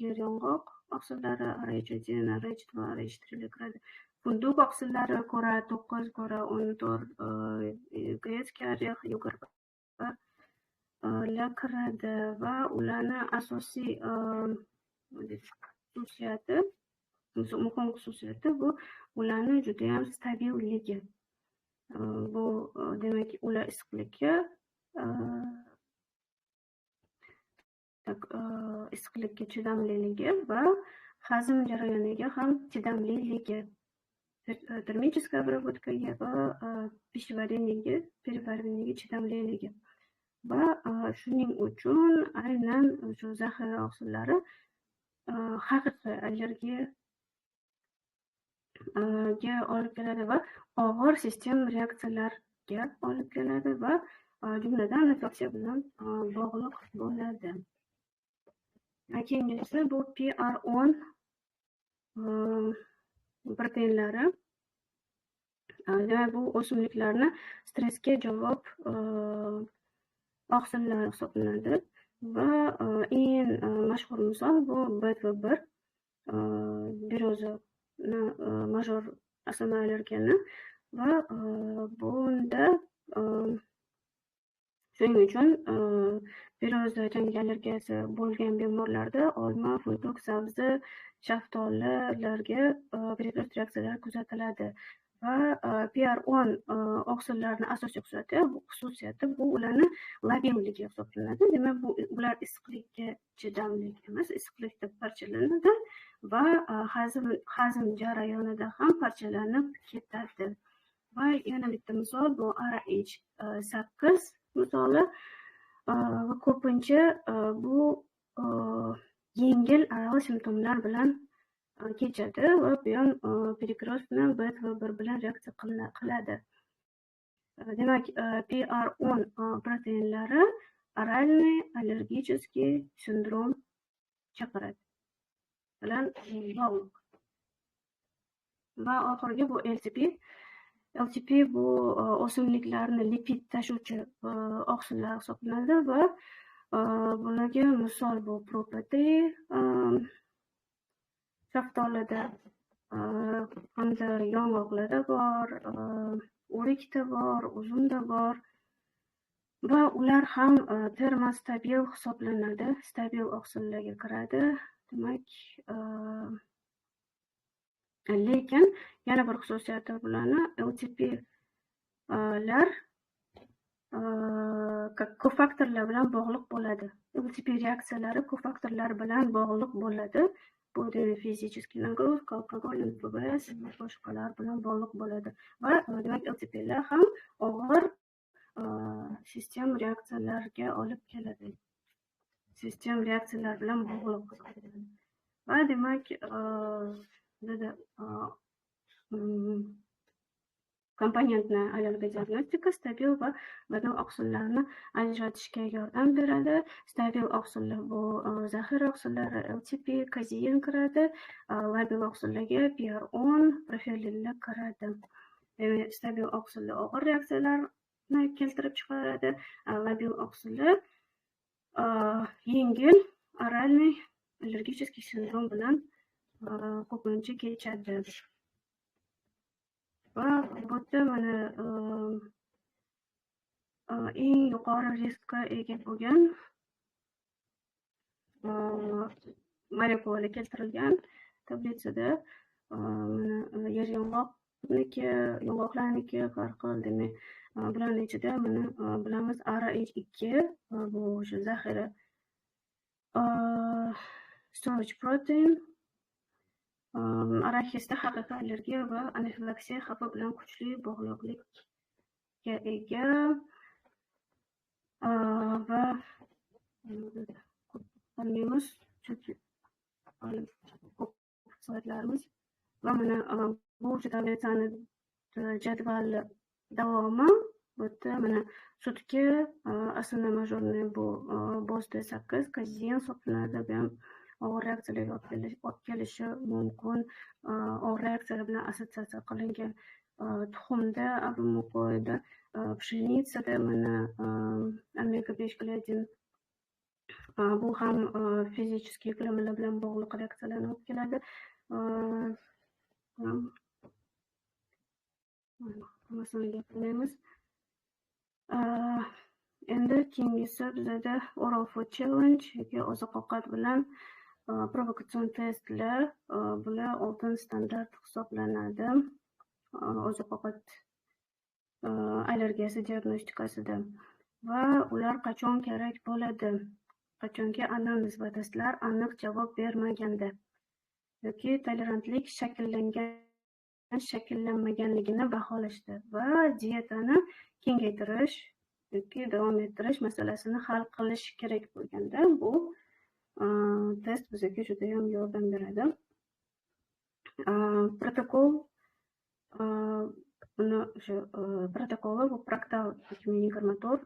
yer yong'oq oqsillari, RH1, RH2, RH3 kiradi. Funduk oqsillari ko'ra 9, ko'ra 14, грецкий орех, yugurpa kiradi va ularni asosiy xususiyati, muhim xususiyati bu ularni judayam stabilligi. Bu demak, ular issiqlikka chidamliligi va hazm jarayoniga ham chidamliligi, термическая обработка va пищеварение, переваривание ga chidamliligi. Va shuning uchun aynan shu zaxira oqsillari haqiqiy allergiyaga olib keladi va og'ir sistem reaksiyalarga olib keladi va jumladan anafilaksiya bilan bog'liq bo'ladi. Keyingisi bu PR10 proteinlari. Demak, bu o'simliklarni stressga javob oqsillari hisoblanadi va eng mashhur misol bu B1 beryoza major asama allergeni va bunda shuning uchun beryoza changi allergiyasi bo'lgan bemorlarda olma, funduk, sabzi, shaftolilarga перекрест reaksiyalar kuzatiladi. Va PR10 oqsillarning asosiy xususiyati bu ularni labilligi hisoblanadi. Demak, bu ular issiqlikka chidamli emas, issiqlikda parchalanadi va hazm jarayonida ham parchalanib ketadi. Va yana bitta misol bu RH8 misoli va ko'pincha bu yengil oral simptomlar bilan kechadi va bu ham перекрестный B1 bilan reaksiya qiladi. Demak, PR10 proteinlari oralniy allergический sindrom chaqiradi bilan bog'liq. Va oxirgi bu LTP. LTP bu o'simliklarni lipid tashuvchi oqsillar hisoblanadi va bularga misol bu ProP3 shaftolida hamda yong'oqlarda bor, o'rikda bor, uzumda bor va ular ham termostabil hisoblanadi, stabil oqsillarga kiradi. Demak, lekin yana bir xususiyati bularni LTPlar kofaktorlar bilan bog'liq bo'ladi. LTP reaksiyalari kofaktorlar bilan bog'liq bo'ladi. Bu demak fizический нагрузка, alkogol, NPVS va boshqalar bilan bog'liq bo'ladi. Va demak LTPlar ham og'ir sistem reaksiyalarga olib keladi. Sistem reaksiyalar bilan bog'liq. Va demak, komponentni allergodiagnostika stabil va labil oqsillarni ajratishga yordam beradi. Stabil oqsillar bu zaxira oqsillari, LTP, kazein kiradi. Labil oqsillarga PR10, profilinlar kiradi. Demak, stabil oqsillar og'ir reaksiyalarni keltirib chiqaradi. Labil oqsillar yengil oralniy allergический sindrom bilan ko'pincha kechadi. Va bu yerda mana eng yuqori riskka ega bo'lgan molekulalar keltirilgan tablitsada. Mana yer yong'oqniki, yong'oqlarniki har xil, demak, bularni ichida mana bilamiz ARH2, bu o'sha zaxira storage protein, araxisda haqiqiy allergiya va anafilaksiya xavfi bilan kuchli bog'liqlikka ega va ko'p chunki hali ko'p slaydlarimiz. Va mana bu tablitsani jadval davomi. Bu yerda mana sutga основной мажорный bu BOS D8 kazein hisoblanadi. Bu ham og'ir reaksiyalarga olib kelishi mumkin. Og'ir reaksiyalar bilan assotsiatsiya qilingan tuxumda, ovomukoyda, пшеница da mana omega 5 gliadin, bu ham fizический yuklamalar bilan bog'liq reaksiyalarni olib keladi. Hammasini gapirmaymiz. Endi keyingisi bizada oral food challenge yoki oziq ovqat bilan provokatsion testlar. Bular oltin standart hisoblanadi oziq ovqat allergiyasi diagnostikasida. Va ular qachon kerak bo'ladi? Qachonki anamnez va testlar aniq javob bermaganda yoki tolerantlik shakllangan shakllanmaganligini baholashdi va dietani kengaytirish yoki davom ettirish masalasini hal qilish kerak bo'lganda bu test bizga judayam yordam beradi. Protokol, buni o'sha protokoli bu Proctal 2024.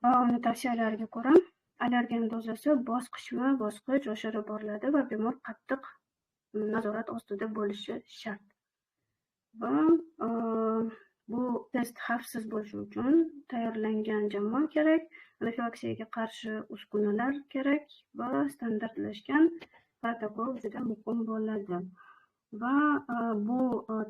Uni tavsiyalariga ko'ra allergen dozasi bosqichma bosqich oshirib boriladi va bemor qattiq nazorat ostida bo'lishi shart. Va bu test xavfsiz bo'lishi uchun tayyorlangan jamoa kerak, anafilaksiyaga qarshi uskunalar kerak va standartlashgan protokol juda muhim bo'ladi. Va bu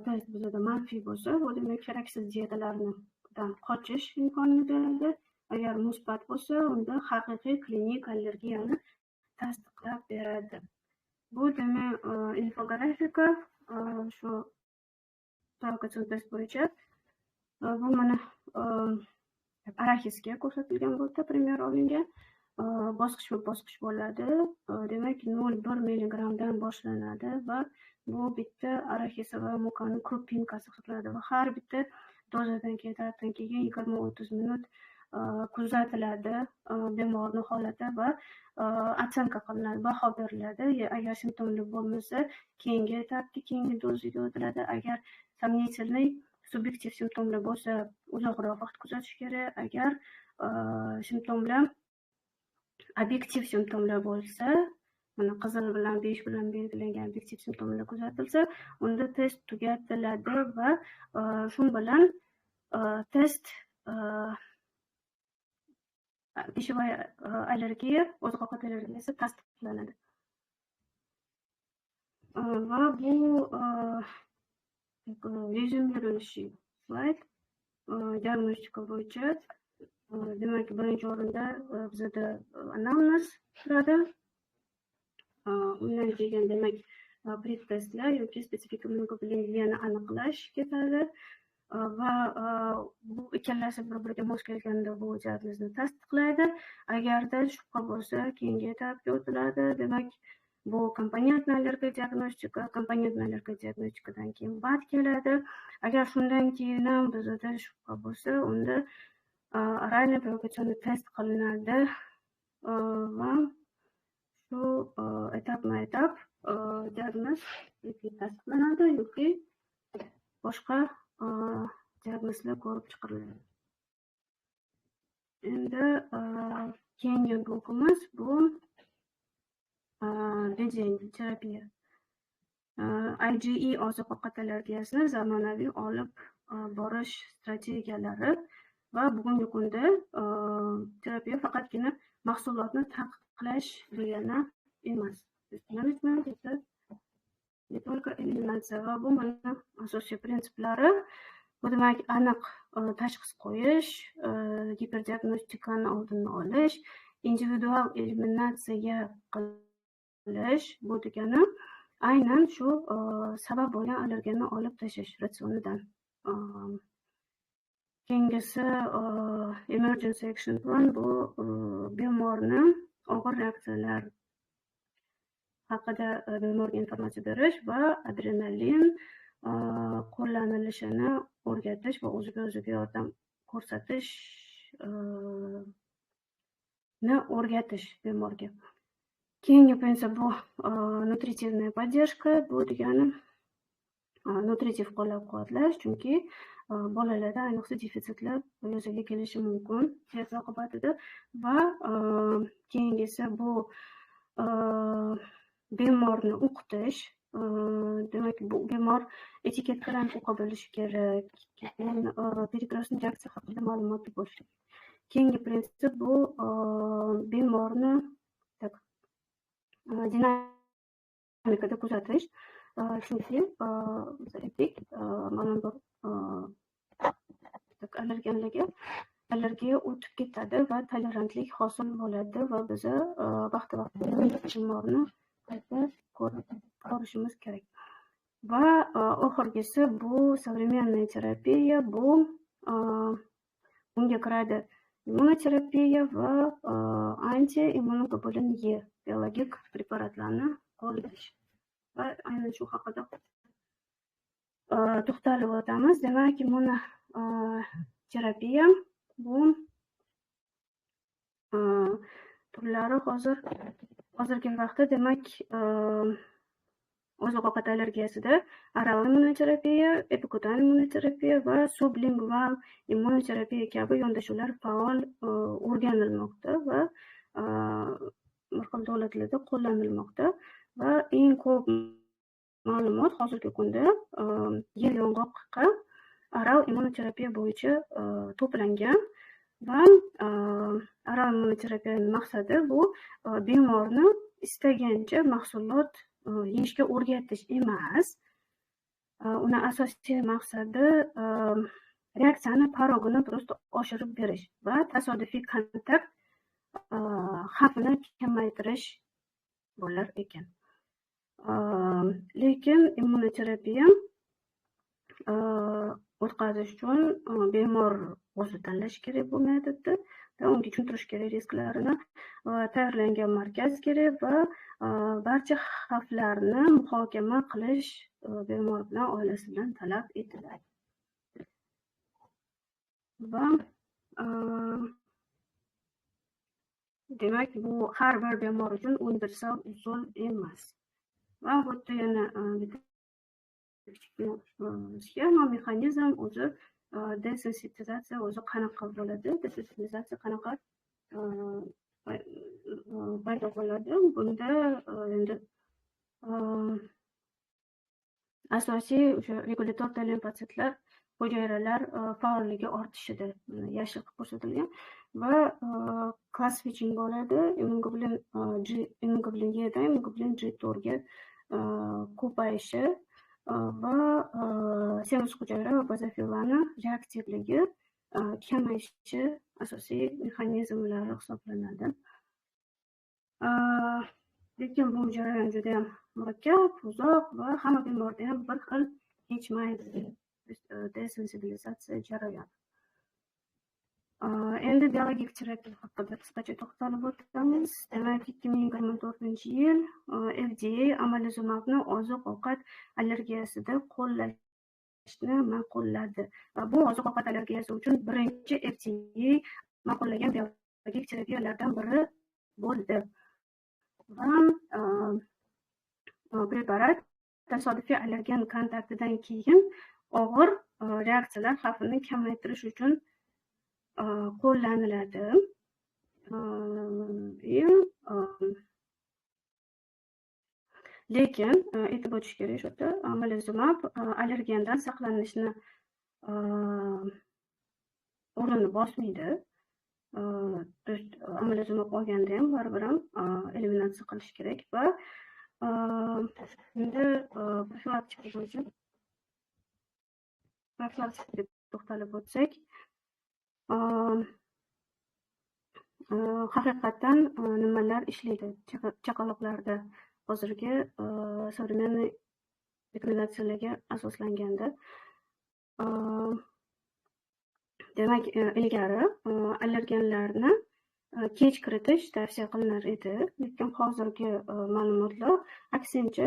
test bizada manfiy bo'lsa, bu demak keraksiz dietalardan qochish imkonini beradi. Agar musbat bo'lsa, unda haqiqiy klinik allergiyani tasdiqlab beradi. Bu demak infografika shu provokatsion test bo'yicha. Bu mana araxisga ko'rsatilgan, bu yerda пример olingan. Bosqichma-bosqich bo'ladi. Demak 0,1 milligrammdan boshlanadi va bu bitta araxis va мука ni крупинка si hisoblanadi va har bitta dozadan keyin, etapdan keyin 20-30 minut kuzatiladi bemorni holati va оценка qilinadi, baho beriladi. Agar simptomli bo'lmasa, keyingi etapga, keyingi dozaga o'tiladi. Agar сомнительный subyektiv simptomlar bo'lsa, uzoqroq vaqt kuzatish kerak. Agar simptomlar obyektiv simptomlar bo'lsa, mana qizil bilan 5 bilan belgilangan obyektiv simptomlar kuzatilsa, unda test tugatiladi va shu bilan test пищевая allergiya, oziq ovqat allergiyasi tasdiqlanadi. Va bu резюмирующий slayd diagnostika bo'yicha. Demak, birinchi o'rinda bizada anamnez turadi. Undan keyin demak prick testlar yoki spesifik immunoglobulin aniqlash ketadi va bu ikkalasi bir biriga mos kelganda bu diagnozni tasdiqlaydi. Agarda shubha bo'lsa, keyingi etapga o'tiladi. Demak, bu компонентный аллергодиагностика, компонентный аллергодиагностика dan keyin BAT keladi. Agar shundan keyin ham bizada shubha bo'lsa, unda оральный провокационный test qilinadi va shu etapma etap diagnoz yoki tasdiqlanadi yoki boshqa diagnozlar ko'rib chiqiladi. Endi keyingi blokimiz bu ведение terapiya. IgE oziq ovqat allergiyasini zamonaviy olib borish strategiyalari va bugungi kunda terapiya faqatgina mahsulotni taqiqlash degani emas. Management — это не только eliminatsiya. Va bu mana asosiy prinsiplari. Bu demak, aniq tashxis qo'yish, giperdiagnostikani oldini olish, individual eliminatsiya qilish, bu degani aynan shu sabab bo'lgan allergenni olib tashlash ratsionidan. Keyingisi emergency action plan, bu bemorni og'ir reaksiyalar haqida bemorga informatsiya berish va adrenalin qo'llanilishini o'rgatish va o'ziga o'ziga yordam ko'rsatishni o'rgatish bemorga. Keyingi prinsip bu нутритивная поддержка, bu degani nutritiv qo'llab-quvvatlash, chunki bolalarda ayniqsa defitsitlar yuzaga kelishi mumkin test oqibatida. Va keyingisi bu bemorni o'qitish. Demak, bu bemor etiketkalarni o'qib bilishi kerak, keyin перекрестный reaksiya haqida ma'lumotli bo'lishi kerak. Keyingi prinsip bu bemorni так dinamikada kuzatish, chunki biz aytdik, mana bu allergenlarga allergiya o'tib ketadi va tolerantlik hosil bo'ladi va biza vaqti vaqti bemorni qayta ko'rib borishimiz kerak. Va oxirgisi bu современная terapiya, bu bunga kiradi immunoterapiya va anti-immunoglobulin E biologik preparatlarni qo'llash. Va aynan shu haqida to'xtalib o'tamiz. Demak, immunoterapiya bu turlari hozirgi vaqtda, demak, oziq-ovqat allergiyasida oral immunoterapiya, epikutan immunoterapiya va sublingval immunoterapiya kabi yondashuvlar faol o'rganilmoqda va bir xil davlatlarda qo'llanilmoqda. Va eng ko'p ma'lumot hozirgi kunda yer yong'oqqa oral immunoterapiya bo'yicha to'plangan. Va oral immunoterapiyaning maqsadi bu bemorni istagancha mahsulot yeyishga o'rgatish emas. Uni asosiy maqsadi reaksiyani порог ini просто oshirib berish va tasodifiy kontakt xavfini kamaytirish bo'lar ekan. Lekin immunoterapiya o'tkazish uchun bemor o'zi tanlashi kerak bu metodni, unga tushuntirish kerak risklarini va tayyorlangan markaz kerak va barcha xavflarni muhokama qilish bemor bilan, oilasi bilan talab etiladi. Va demak, bu har bir bemor uchun universal usul emas. Va bu yerda yana bitta kichkina sxema, mexanizm o'zi desensitizatsiya o'zi qanaqa bo'ladi, desensitizatsiya qanaqa paydo bo'ladi. Bunda endi asosiy o'sha regulyator T limfotsitlar hujayralar faolligi ortishida yashil qilib ko'rsatilgan va class switching bo'ladi, immunoglobulin G, immunoglobulin Edan immunoglobulin G to'rtga ko'payishi va semiz hujayra va bazofillarni reaktivligi kamayishi asosiy mexanizmlari hisoblanadi. Lekin bu jarayon juda ham murakkab, uzoq va hamma bemorda ham bir xil kechmaydi desensibilizatsiya jarayoni. Endi biologik terapiya haqida qisqacha to'xtalib o'tamiz. Demak, 2024-yil FDA omalizumabni oziq-ovqat allergiyasida qo'llashni ma'qulladi. Bu oziq-ovqat allergiyasi uchun birinchi FDA ma'qullagan biologik terapiyalardan biri bo'ldi. Va preparat tasodifiy allergen kontaktidan keyin og'ir reaksiyalar xavfini kamaytirish uchun qo'llaniladi. Lekin aytib o'tish kerak shu yerda omalizumab allergendan saqlanishni o'rnini bosmaydi. Omalizumab olganda ham baribir ham eliminatsiya qilish kerak va Endi profilaktika bo'yicha profilaktikaga to'xtalib o'tsak, haqiqatdan nimalar ishlaydi chaqaloqlarda hozirgi современный rekomendatsiyalarga asoslanganda? Demak, ilgari allergenlarni kech kiritish tavsiya qilinar edi, lekin hozirgi ma'lumotlar aksincha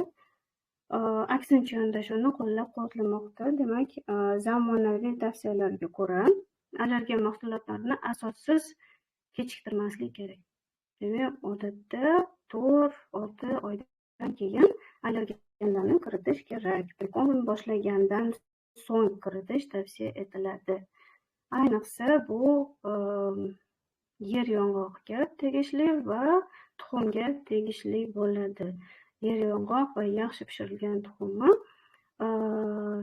yondashuvni qo'llab-quvvatlamoqda. Demak, zamonaviy tavsiyalarga ko'ra allergen mahsulotlarini asossiz kechiktirmaslik kerak. Demak, odatda 4-6 oydan keyin allergenlarni kiritish kerak. Прикорм boshlagandan so'ng kiritish tavsiya etiladi. Ayniqsa bu yer yong'og'iga tegishli va tuxumga tegishli bo'ladi. Yer yong'oq va yaxshi pishirilgan tuxumni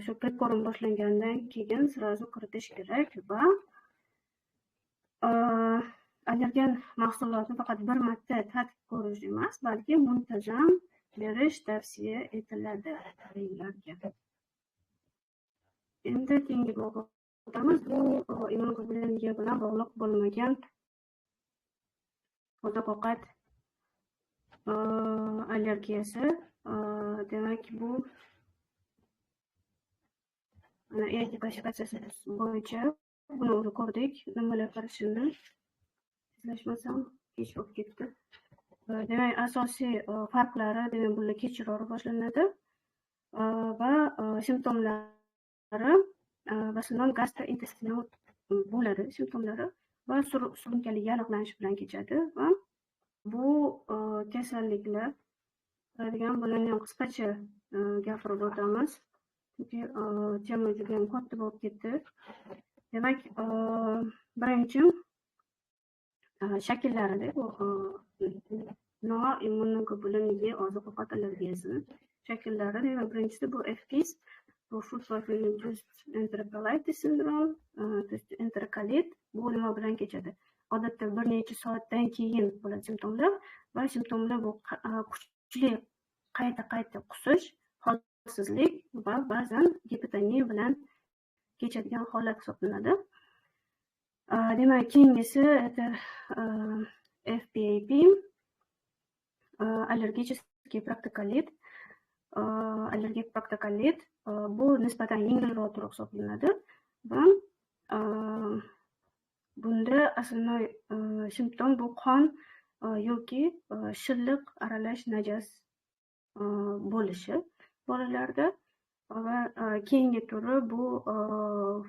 shu прикорм boshlangandan keyin сразу kiritish kerak va allergen mahsulotni faqat bir marta tatib ko'rish emas, balki muntazam berish tavsiya etiladi ularga. Endi keyingi blokka o'tamiz. Bu immunoglobulin E bilan bog'liq bo'lmagan oziq-ovqat allergiyasi. Demak, bu mana EAT klassifikatsiyasi bo'yicha buni o'zi ko'rdik, nimalar qarashini tezlashmasam kech bo'lib ketdi. Demak, asosiy farqlari, demak, bular kechroq boshlanadi va simptomlari в основном gastrointestinal bo'ladi simptomlari va surunkali yallig'lanish bilan kechadi. Va bu kasalliklar degan, bularni ham qisqacha gapirib o'tamiz, chunki tema juda ham katta bo'lib ketdi. Demak, birinchi shakllarida bu noimmunoglobulin E oziq-ovqat allergiyasini shakllari. Demak, birinchisi bu FPIES, bu food poisoning induced enterocolitis syndrome, то есть enterokolit. Bu nima bilan kechadi? Odatda bir necha soatdan keyin bo'ladi simptomlar va simptomlar bu kuchli qayta qayta qusish, holsizlik va ba'zan gipotoniya bilan kechadigan holat hisoblanadi. Demak, keyingisi это FPIAP, аллергический проктоколит. Allergik proktokolit bu nisbatan yengilroq turi hisoblanadi va bunda основной simptom bu qon yoki shilliq aralash najas bo'lishi bolalarda. Va keyingi turi bu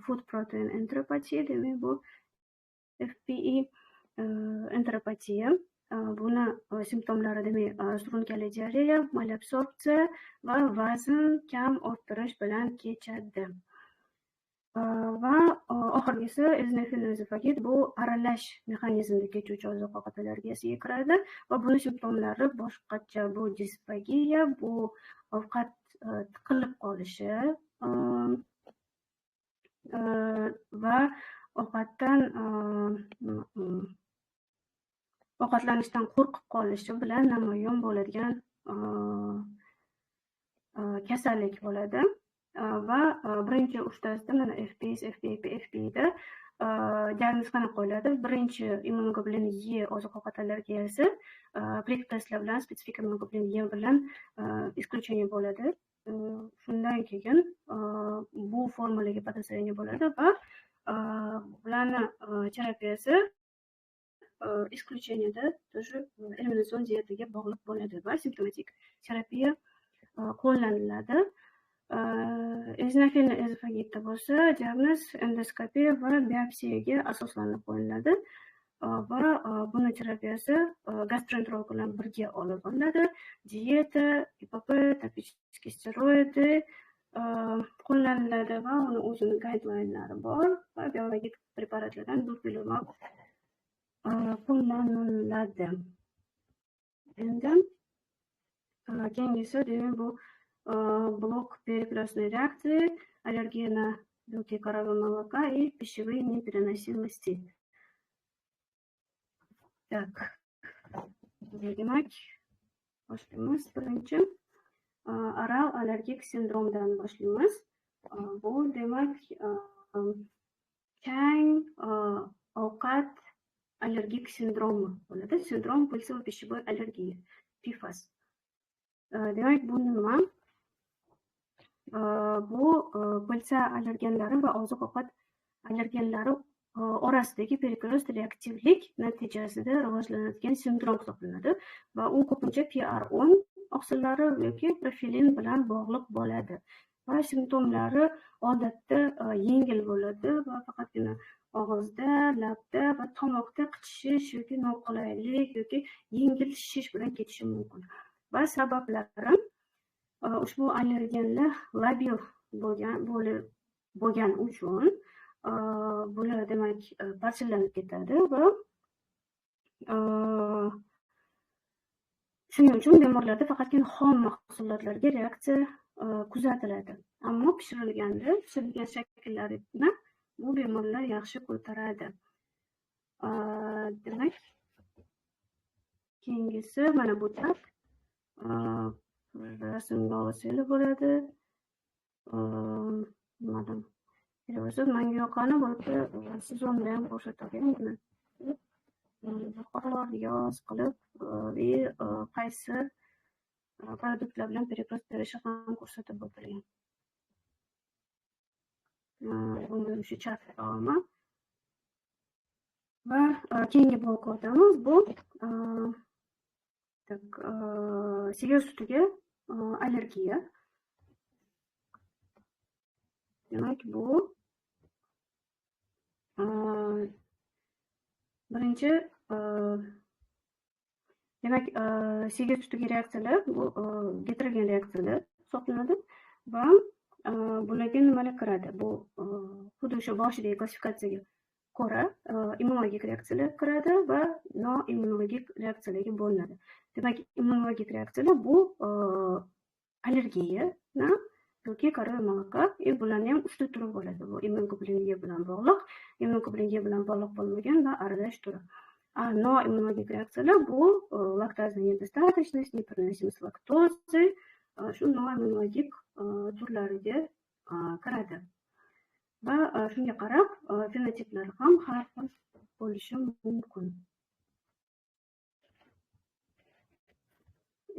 food protein enteropatiya, demak, bu FPE enteropatiya. Buni simptomlari, demak, surunkali diareya, malabsorbsiya va vazn kam orttirish bilan kechadi. Va oxirgisi eozinofil ezofagit, bu aralash mexanizmda kechuvchi oziq ovqat allergiyasiga kiradi va buni simptomlari boshqacha: bu disfagiya, bu ovqat tiqilib qolishi va ovqatlanishdan qo'rqib qolishi bilan namoyon bo'ladigan kasallik bo'ladi. Va birinchi uchtasida, mana FPIES, FPIAP, FPEda diagnoz qanaqa qo'yiladi? Birinchi immunoglobulin E oziq ovqat allergiyasi prick testlar bilan, spetsifik immunoglobulin E bilan исключение bo'ladi. Shundan keyin bu formalarga подозрение bo'ladi va bularni terapiyasi исключение da тоже eliminatsion dietaga bog'liq bo'ladi va simptomatik terapiya qo'llaniladi. Eozinofil ezofagitda bo'lsa diagnoz endoskopiya va biopsiyaga asoslanib qo'yiladi va buni terapiyasi gastroenterolog bilan birga olib boriladi. Dieta, ИПП, топические steroidi qo'llaniladi va uni o'zini guidelinelari bor va biologik preparatlardan dupilumab qo'llaniladi. Endi keyingisi, demak, bu блок перекрестной реакции, аллергия на белки коровьего молока и пищевые непереносимости. Так, demak, boshlaymiz. Birinchi oral allergik sindromdan boshlaymiz. Bu demak chang ovqat allergik sindromi bo'ladi. Sindrom пыльцево-пищевой аллергии, PIFAS. Demak, bu nima? Bu пыльца allergenlari va oziq-ovqat allergenlari orasidagi перекрест reaktivlik natijasida rivojlanadigan sindrom hisoblanadi va u ko'pincha PR10 oqsillari yoki profilin bilan bog'liq bo'ladi va simptomlari odatda yengil bo'ladi va faqatgina og'izda, labda va tomoqda qichishish yoki noqulaylik yoki yengil shishish bilan ketishi mumkin. Va sabablari ushbu allergenlar labil bo'lgan uchun bular demak parchalanib ketadi va shuning uchun bemorlarda faqatgina xom mahsulotlarga reaksiya kuzatiladi. Ammo pishirilganda, pishirilgan shakllarini bu bemorlar yaxshi ko'taradi. Demak, keyingisi mana bu tap rasmga olsanglar bo'ladi. Nimadan? Bo'lsa, menga yoqqani bu yerda sezonda ham ko'rsatilgan. Bahor, yoz qilib qaysi produktlar bilan перекрест berishi ham ko'rsatib o'tilgan. Buni o'sha chat davomi. Va keyingi blokka o'tamiz. Bu sigir sutiga allergiya. Demak, bu birinchi demak sigir sutiga reaksiyalar bu getirilgan reaksiyalar hisoblanadi va bularga nimalar kiradi? Bu xuddi o'sha boshidagi klassifikatsiyaga ko'ra immunologik reaksiyalar kiradi va noimmunologik reaksiyalarga bo'linadi. Demak, immunologik reaksiyalar bu allergiyani yoki корова молока, bularni ham uchta turi bo'ladi. Bu immunoglobulin E bilan bog'liq, immunoglobulin E bilan bog'liq bo'lmagan va aralash turi. Noimmunologik reaksiyalar bu лактазная недостаточность, непереносимость лактозы, shu noimmunologik turlariga kiradi. Va shunga qarab fenotiplar ham har xil bo'lishi mumkin.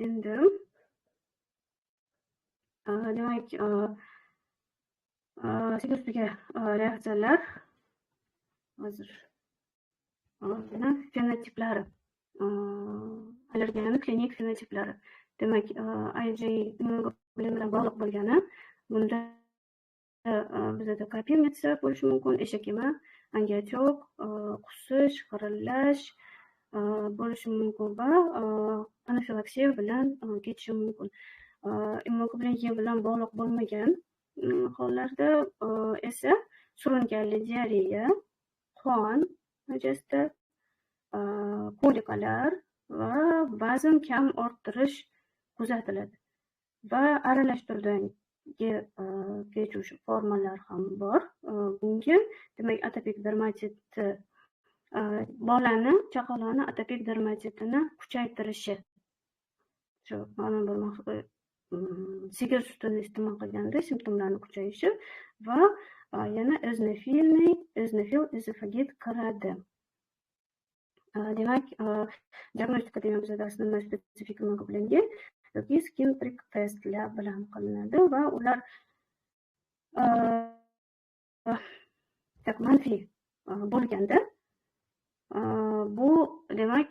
Endi demak, sigir sutiga reaksiyalar hozir fenotiplari, allergiyani klinik fenotiplari. Demak, IgE immunoglobulin bilan bog'liq bo'lgani, bunda bizada krapivnitsa bo'lishi mumkin, eshakema, angiotok, qusish, xirillash bo'lishi mumkin va anafilaksiya bilan ketishi mumkin. Immunoglobulin E bilan bog'liq bo'lmagan hollarda esa surunkali diareya, qon natijasida kolikalar va vazn kam orttirish kuzatiladi. Va aralash turdagi kechuvchi formalar ham bor. Bunga demak atopik dermatit bolani, chaqaloqni atopik dermatitini kuchaytirishi. Shu ma'lum bir sigir sutini iste'mol qilganda simptomlarni kuchayishi va yana eozinofil ezofagit kiradi. Demak, diagnostika degan bizada основной spesifik immunoglobulin E yoki skin prick testlar bilan qilinadi va ular manfiy bo'lganda bu demak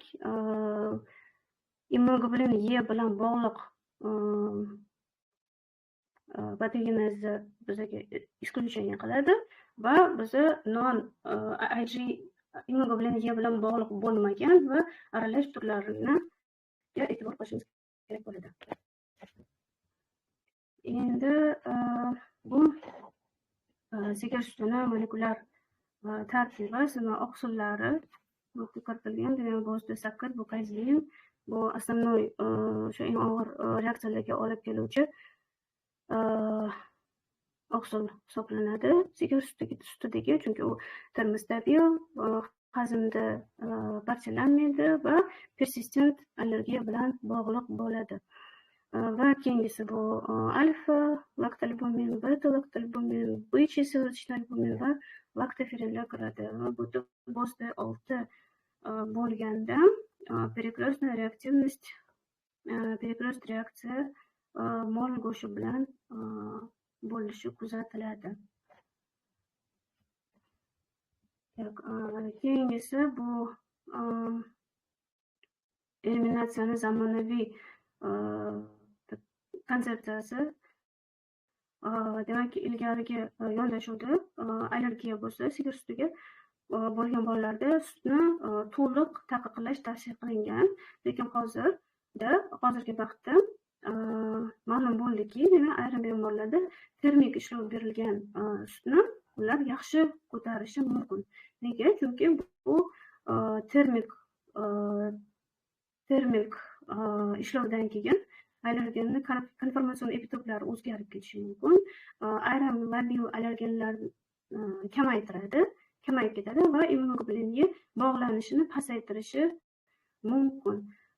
immunoglobulin E bilan bog'liq patogenezni bizga исключение qiladi va biza non IgE immunoglobulin E bilan bog'liq bo'lmagan va aralash turlarini e'tibor qilishimiz kerak bo'ladi. Endi bu sigir sutini molekulyar tarkibi va oqsillari kiritilgan. Demak, bu sakkiz, bu kazein, bu основной o'sha eng og'ir reaksiyalarga olib keluvchi oqsil hisoblanadi sigir sutidagi, chunki u termostabil, hazmda parchalanmaydi va persistent allergiya bilan bog'liq bo'ladi. Va keyingisi bu alfa laktalbumin, beta laktalbumin, бычий селезеночный albumin va laktoferinlar kiradi. Va bu BOSD 6 bo'lganda перекрестная реактивность, перекрест reaksiya mol go'shti bilan bo'lishi kuzatiladi. Keyingisi bu eliminatsiyani zamonaviy konsepsiyasi. Demak, ilgarigi yondashuvda allergiya bo'lsa, sigir sutiga bo'lgan bolalarda sutni to'liq taqiqlash tavsiya qilingan. Lekin hozirgi vaqtda ma'lum bo'ldiki, demak, ayrim bemorlarda termik ishlov berilgan sutni ular yaxshi ko'tarishi mumkin. Nega? Chunki bu termik ishlovdan keyin allergenni konformatsion epitoplari o'zgarib ketishi mumkin. Ayrim labil allergenlar kamayib ketadi va immunoglobulin E bog'lanishini pasaytirishi mumkin.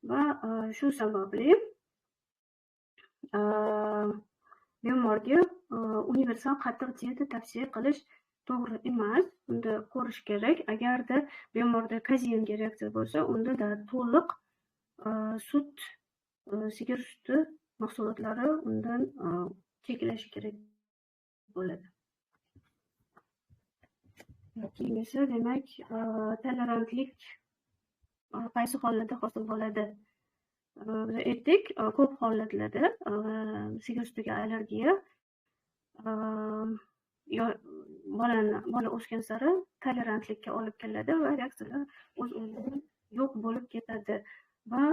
Va shu sababli bemorga universal qattiq dieta tavsiya qilish to'g'ri emas. Unda ko'rish kerak. Agarda bemorda kazeinga reaksiya bo'lsa, unda da to'liq sut, sigir suti mahsulotlari undan cheklash kerak bo'ladi. Keyingisi, demak, tolerantlik qaysi holatda hosil bo'ladi? Biz aytdik, ko'p holatlarda sigir sutiga allergiya bola o'sgan sari tolerantlikka olib keladi va reaksiyalar o'z-o'zidan yo'q bo'lib ketadi. Va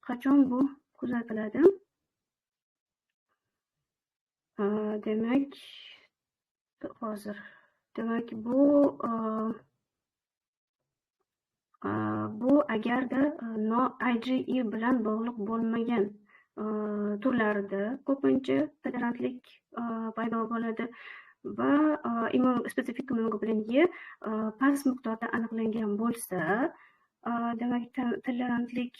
qachon bu kuzatiladi? Demak, hozir, demak, bu agarda IgE bilan bog'liq bo'lmagan turlarida ko'pincha tolerantlik paydo bo'ladi va spesifik immunoglobulin E past miqdorda aniqlangan bo'lsa, demak, tolerantlik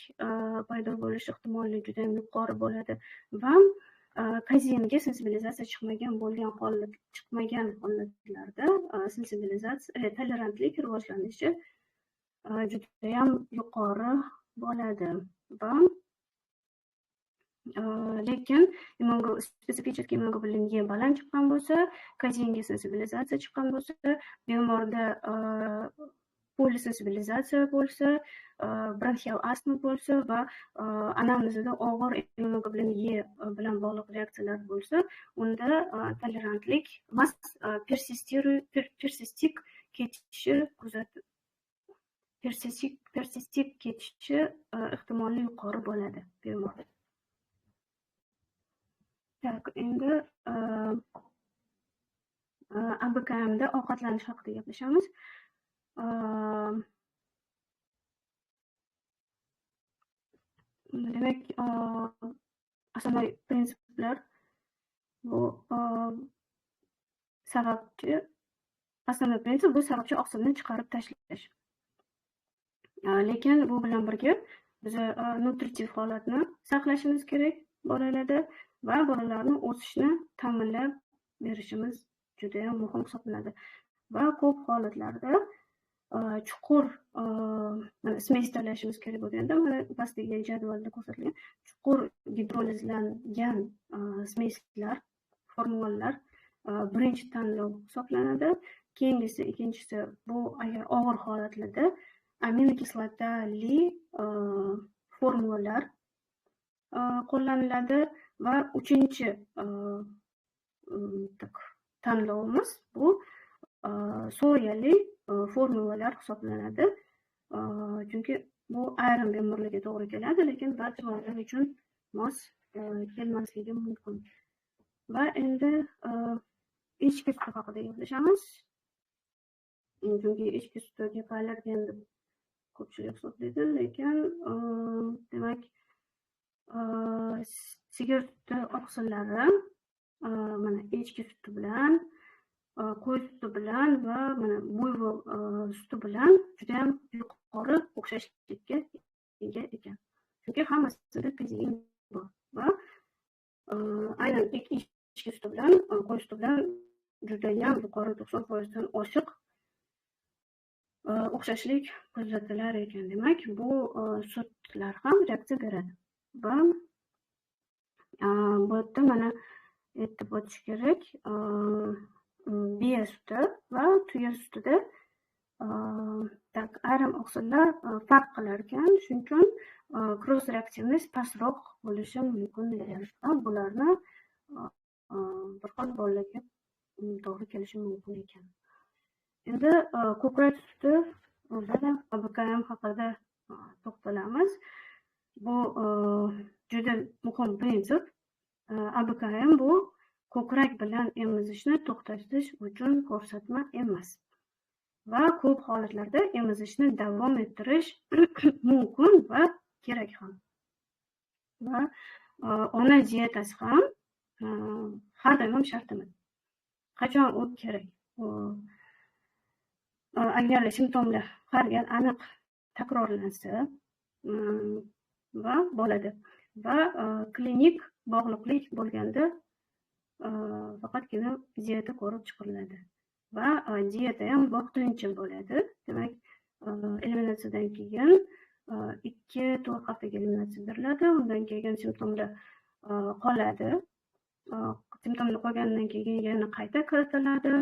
paydo bo'lish ehtimoli juda yuqori bo'ladi va kazeinga sensibilizatsiya chiqmagan bo'lgan holatlarda sensibilizatsiya tolerantlik rivojlanishi judayam yuqori bo'ladi. Va lekin spesifik immunoglobulin E baland chiqqan bo'lsa, kazeinga sensibilizatsiya chiqqan bo'lsa, bemorda polisensibilizatsiya bo'lsa, bronxial astma bo'lsa va anamnezida og'ir immunoglobulin E bilan bog'liq reaksiyalar bo'lsa, unda tolerantlik persistik ketishi persistik ketishi ehtimoli yuqori bo'ladi bemorda. Tak, endi ABKMda ovqatlanish haqida gaplashamiz. Demak, asosiy prinsiplar bu sababchi, asosiy prinsip bu sababchi oqsimni chiqarib tashlash. Lekin bu bilan birga biz nutritiv holatni saqlashimiz kerak bolalarda va bolalarni o'sishini ta'minlab berishimiz juda ham muhim hisoblanadi. Va ko'p holatlarda chuqur smes tanlashimiz kerak bo'lganda, mana pastdagi jadvalda ko'rsatilgan chuqur gidrolizlangan smeslar, formulalar birinchi tanlov hisoblanadi. Keyingisi, ikkinchisi bu agar og'ir holatlarda aminokislotali formulalar qo'llaniladi va uchinchi tanlovimiz bu soyali formulalar hisoblanadi. Chunki bu ayrim bemorlarga to'g'ri keladi, lekin barcha bolalar uchun mos kelmasligi mumkin. Va endi echki suti haqida gaplashamiz. Chunki echki suti gipoallergen deb ko'pchilik hisoblaydi, lekin demak, sigir suti oqsillari mana echki suti bilan Qo'y suti bilan va mana buyvol suti bilan judayam yuqori o'xshashlikka ega ekan. Chunki hammasida kazein bor va aynan echki suti bilan, qo'y suti bilan judayam yuqori 90% dan oshiq o'xshashlik kuzatilar ekan. Demak, bu sutlar ham reaksiya beradi. Va bu yerda mana aytib o'tish kerak, biya suti va tuya sutida ayrim oqsillar farq qilar ekan, shuning uchun cross reaktivность pastroq bo'lishi mumkin ekan. Bularni bir xil bolalarga to'g'ri kelishi mumkin ekan. Endi ko'krak suti va ABKM haqida to'xtalamiz. Bu juda muhim prinsip. ABKM bu ko'krak bilan emizishni to'xtatish uchun ko'rsatma emas. Va ko'p holatlarda emizishni davom ettirish mumkin va kerak ham. Va ona dietasi ham har doim ham shart emas. Qachon u kerak? Agar simptomlar har gal aniq takrorlansa va bo'ladi va klinik bog'liqlik bo'lganda faqatgina dieta ko'rib chiqiladi va dieta ham vaqtincha bo'ladi. Demak, eliminatsiyadan keyin 2-4 haftaga eliminatsiya beriladi, undan keyin simptomlar qoladi. Simptomlar qolgandan keyin yana qayta kiritiladi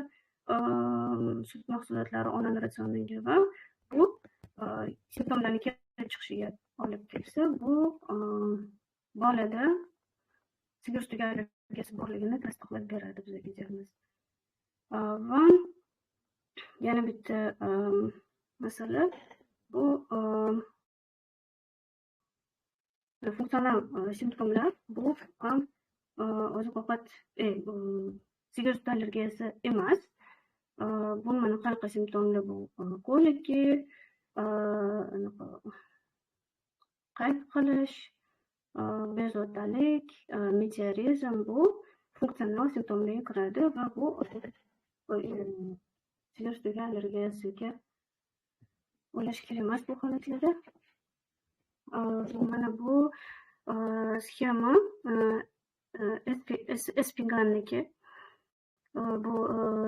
sut mahsulotlari onani ratsioniga va bu simptomlarni kelib chiqishiga olib kelsa, bu bolada sigir sutiga allergiyasi borligini tasdiqlab beradi bizga diagnoz. Va yana bitta masala, bu funksional simptomlar, bu ham oziq-ovqat sigir suti allergiyasi emas. Bu mana qanaqa simptomlar? Bu koliki, qayt qilish, bezovtalik, meteorizm, bu funksional simptomlarga kiradi va bu sigir sutiga allergiyasiga o'ylash kerak emas bu holatlarda. Mana bu sxema Espiganniki. Bu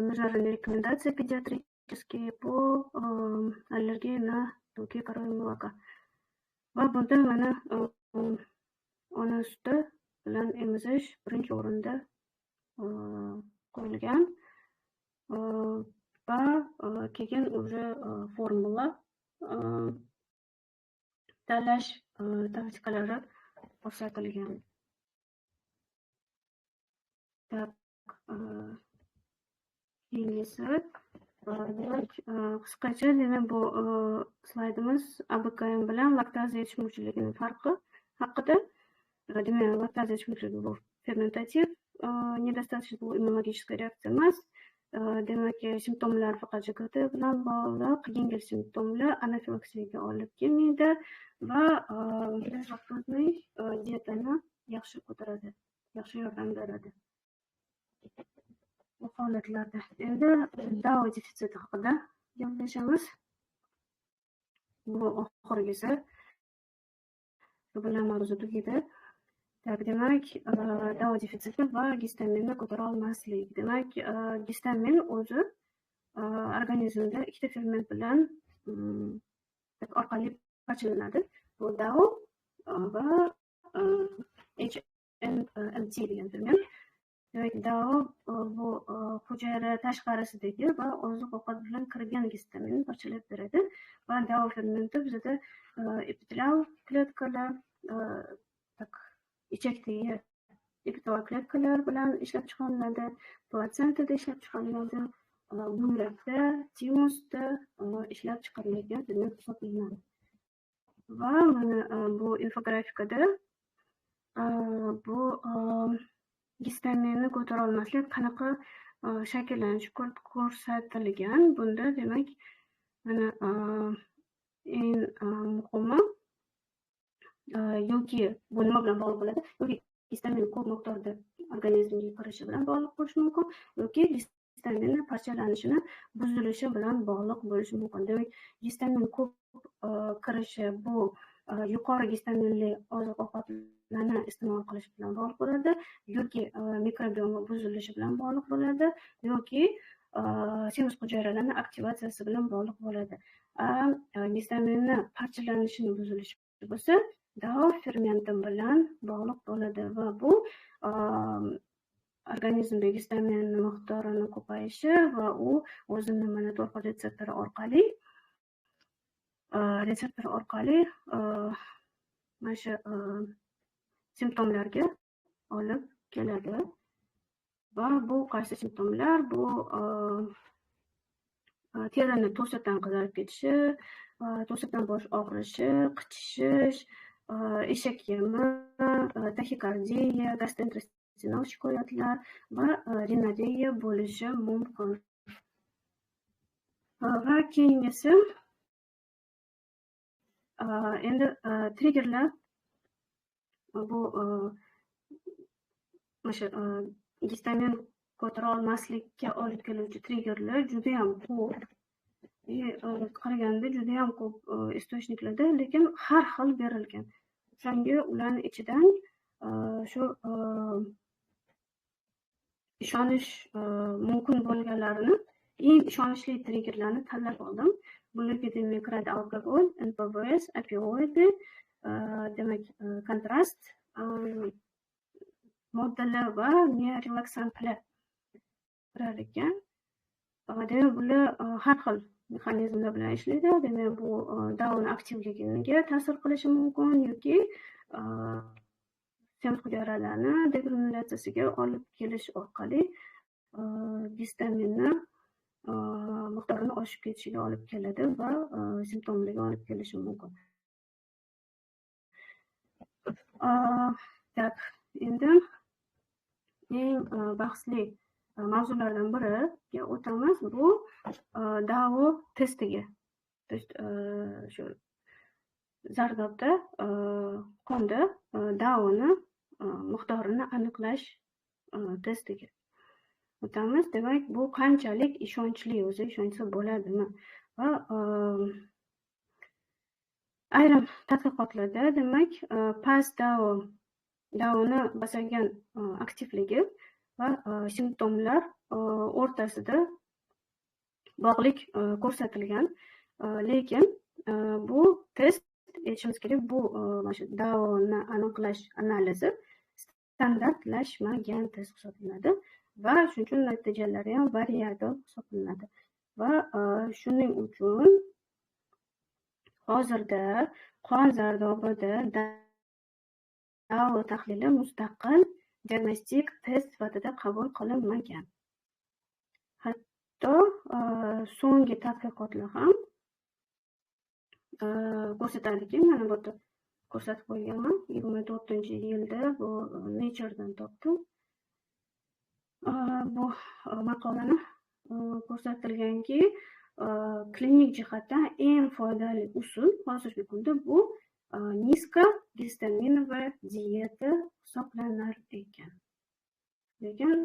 международные рекомендации педиатрические по аллергии на белки коровьего молока. Va bunda mana ona suti bilan emizish birinchi o'rinda qo'yilgan va keyin уже formula tanlash taktikalari ko'rsatilgan. Так, keyingisi, demak, qisqacha, demak, bu slaydimiz ABKM bilan laktaza yetishmovchiligining farqi haqida. Demak, laktaza yetishmovchiligi bu fermentativ недостаточность, bu иммунологическая reaksiya emas. Demak, simptomlar faqat ЖКТ bilan bog'liq, yengil simptomlar anafilaksiyaga olib kelmaydi va безлактозный dietani yaxshi ko'taradi, yaxshi yordam beradi bu holatlarda. Endi DAO defitsiti haqida gaplashamiz. Bu oxirgisi. Shu bilan mavzu tugaydi. Так, demak, DAO defitsiti va gistaminni ko'tara olmaslik. Demak, gistamin o'zi organizmda ikkita ferment bilan orqali parchalanadi. Bu DAO va HNMT degan ferment. Demak, DAO bu hujayra tashqarisidagi va oziq-ovqat bilan kirgan gistaminni parchalab beradi. Va DAO fermenti bizda epitelial kletkalar, ichakdagi epitelial kletkalar bilan ishlab chiqariladi, platsentada ishlab chiqariladi, buyrakda, timusda ishlab chiqariladigan ferment hisoblanadi. Va mana bu infografikada bu gistaminni ko'tara olmaslik qanaqa shakllanishi ko'rsatilgan. Bunda demak, mana eng muhimi yoki bu nima bilan bog'liq bo'ladi? Yoki gistamin ko'p miqdorda organizmga kirishi bilan bog'liq bo'lishi mumkin, yoki gistaminni parchalanishini buzilishi bilan bog'liq bo'lishi mumkin. Demak, gistamin ko'p kirishi bu yuqori gistaminli oziq-ovqatlarni iste'mol qilish bilan bog'liq bo'ladi, yoki mikrobioma buzilishi bilan bog'liq bo'ladi, yoki semiz hujayralarini aktivatsiyasi bilan bog'liq bo'ladi. Gistaminni parchalanishini buzilishi bo'lsa, DAO fermenti bilan bog'liq bo'ladi va bu organizmda gistamin miqdorini ko'payishi va u o'zini mana to'rxil retseptori orqali mana shu simptomlarga olib keladi. Va bu qaysi simptomlar? Bu terini to'satdan qizarib ketishi, to'satdan bosh og'rishi, qichishish, eshak yemi, taxikardiya, gastrointestinal shikoyatlar va rinoreya bo'lishi mumkin. Va keyingisi endi triggerlar, bu o'sha gistamin ko'tara olmaslikka olib keluvchi triggerlar juda ham ko'p. Qaraganda juda ham ko'p istochniklarda, lekin har xil berilgan. O'shanga ularning ichidan shu ishonish mumkin bo'lganlarini, eng ishonchli triggerlarni tanlab oldim. Bularga demak kiradi alkogol, NPVS, opioidi, demak kontrast moddalar va neorelaksantlar kirar ekan. Demak, bular har xil mexanizmlar bilan ishlaydi. Demak, bu DAOni aktivligiga ta'sir qilishi mumkin yoki semiz hujayralarni degranulyatsiyasiga olib kelish orqali gistaminni miqdorini oshib ketishiga olib keladi va simptomlarga olib kelishi mumkin. Tak, endi eng bahsli mavzulardan biriga o'tamiz, bu DAO testiga. То есть shu zardobda, qonda DAOni miqdorini aniqlash testiga o'tamiz. Demak, bu qanchalik ishonchli, o'zi ishonchli bo'ladimi? Va ayrim tadqiqotlarda, demak, past DAOni basagan aktivligi va simptomlar o'rtasida bog'liq ko'rsatilgan. Lekin bu test, aytishimiz kerak, bu mana shu DAOni aniqlash analizi standartlashmagan test hisoblanadi va shuning uchun natijalari ham variabl hisoblanadi. Va shuning uchun hozirda qon zardobida DAO tahlili mustaqil diagnostik test sifatida qabul qilinmagan. Hatto so'nggi tadqiqotlar ham ko'rsatadiki, mana bu yerda ko'rsatib qo'yganman, 24-yilda bu Nature'dan topdim. Bu maqolani ko'rsatilganki, klinik jihatdan eng foydali usul hozirgi kunda bu низкогистаминовая dieta hisoblanar ekan. Lekin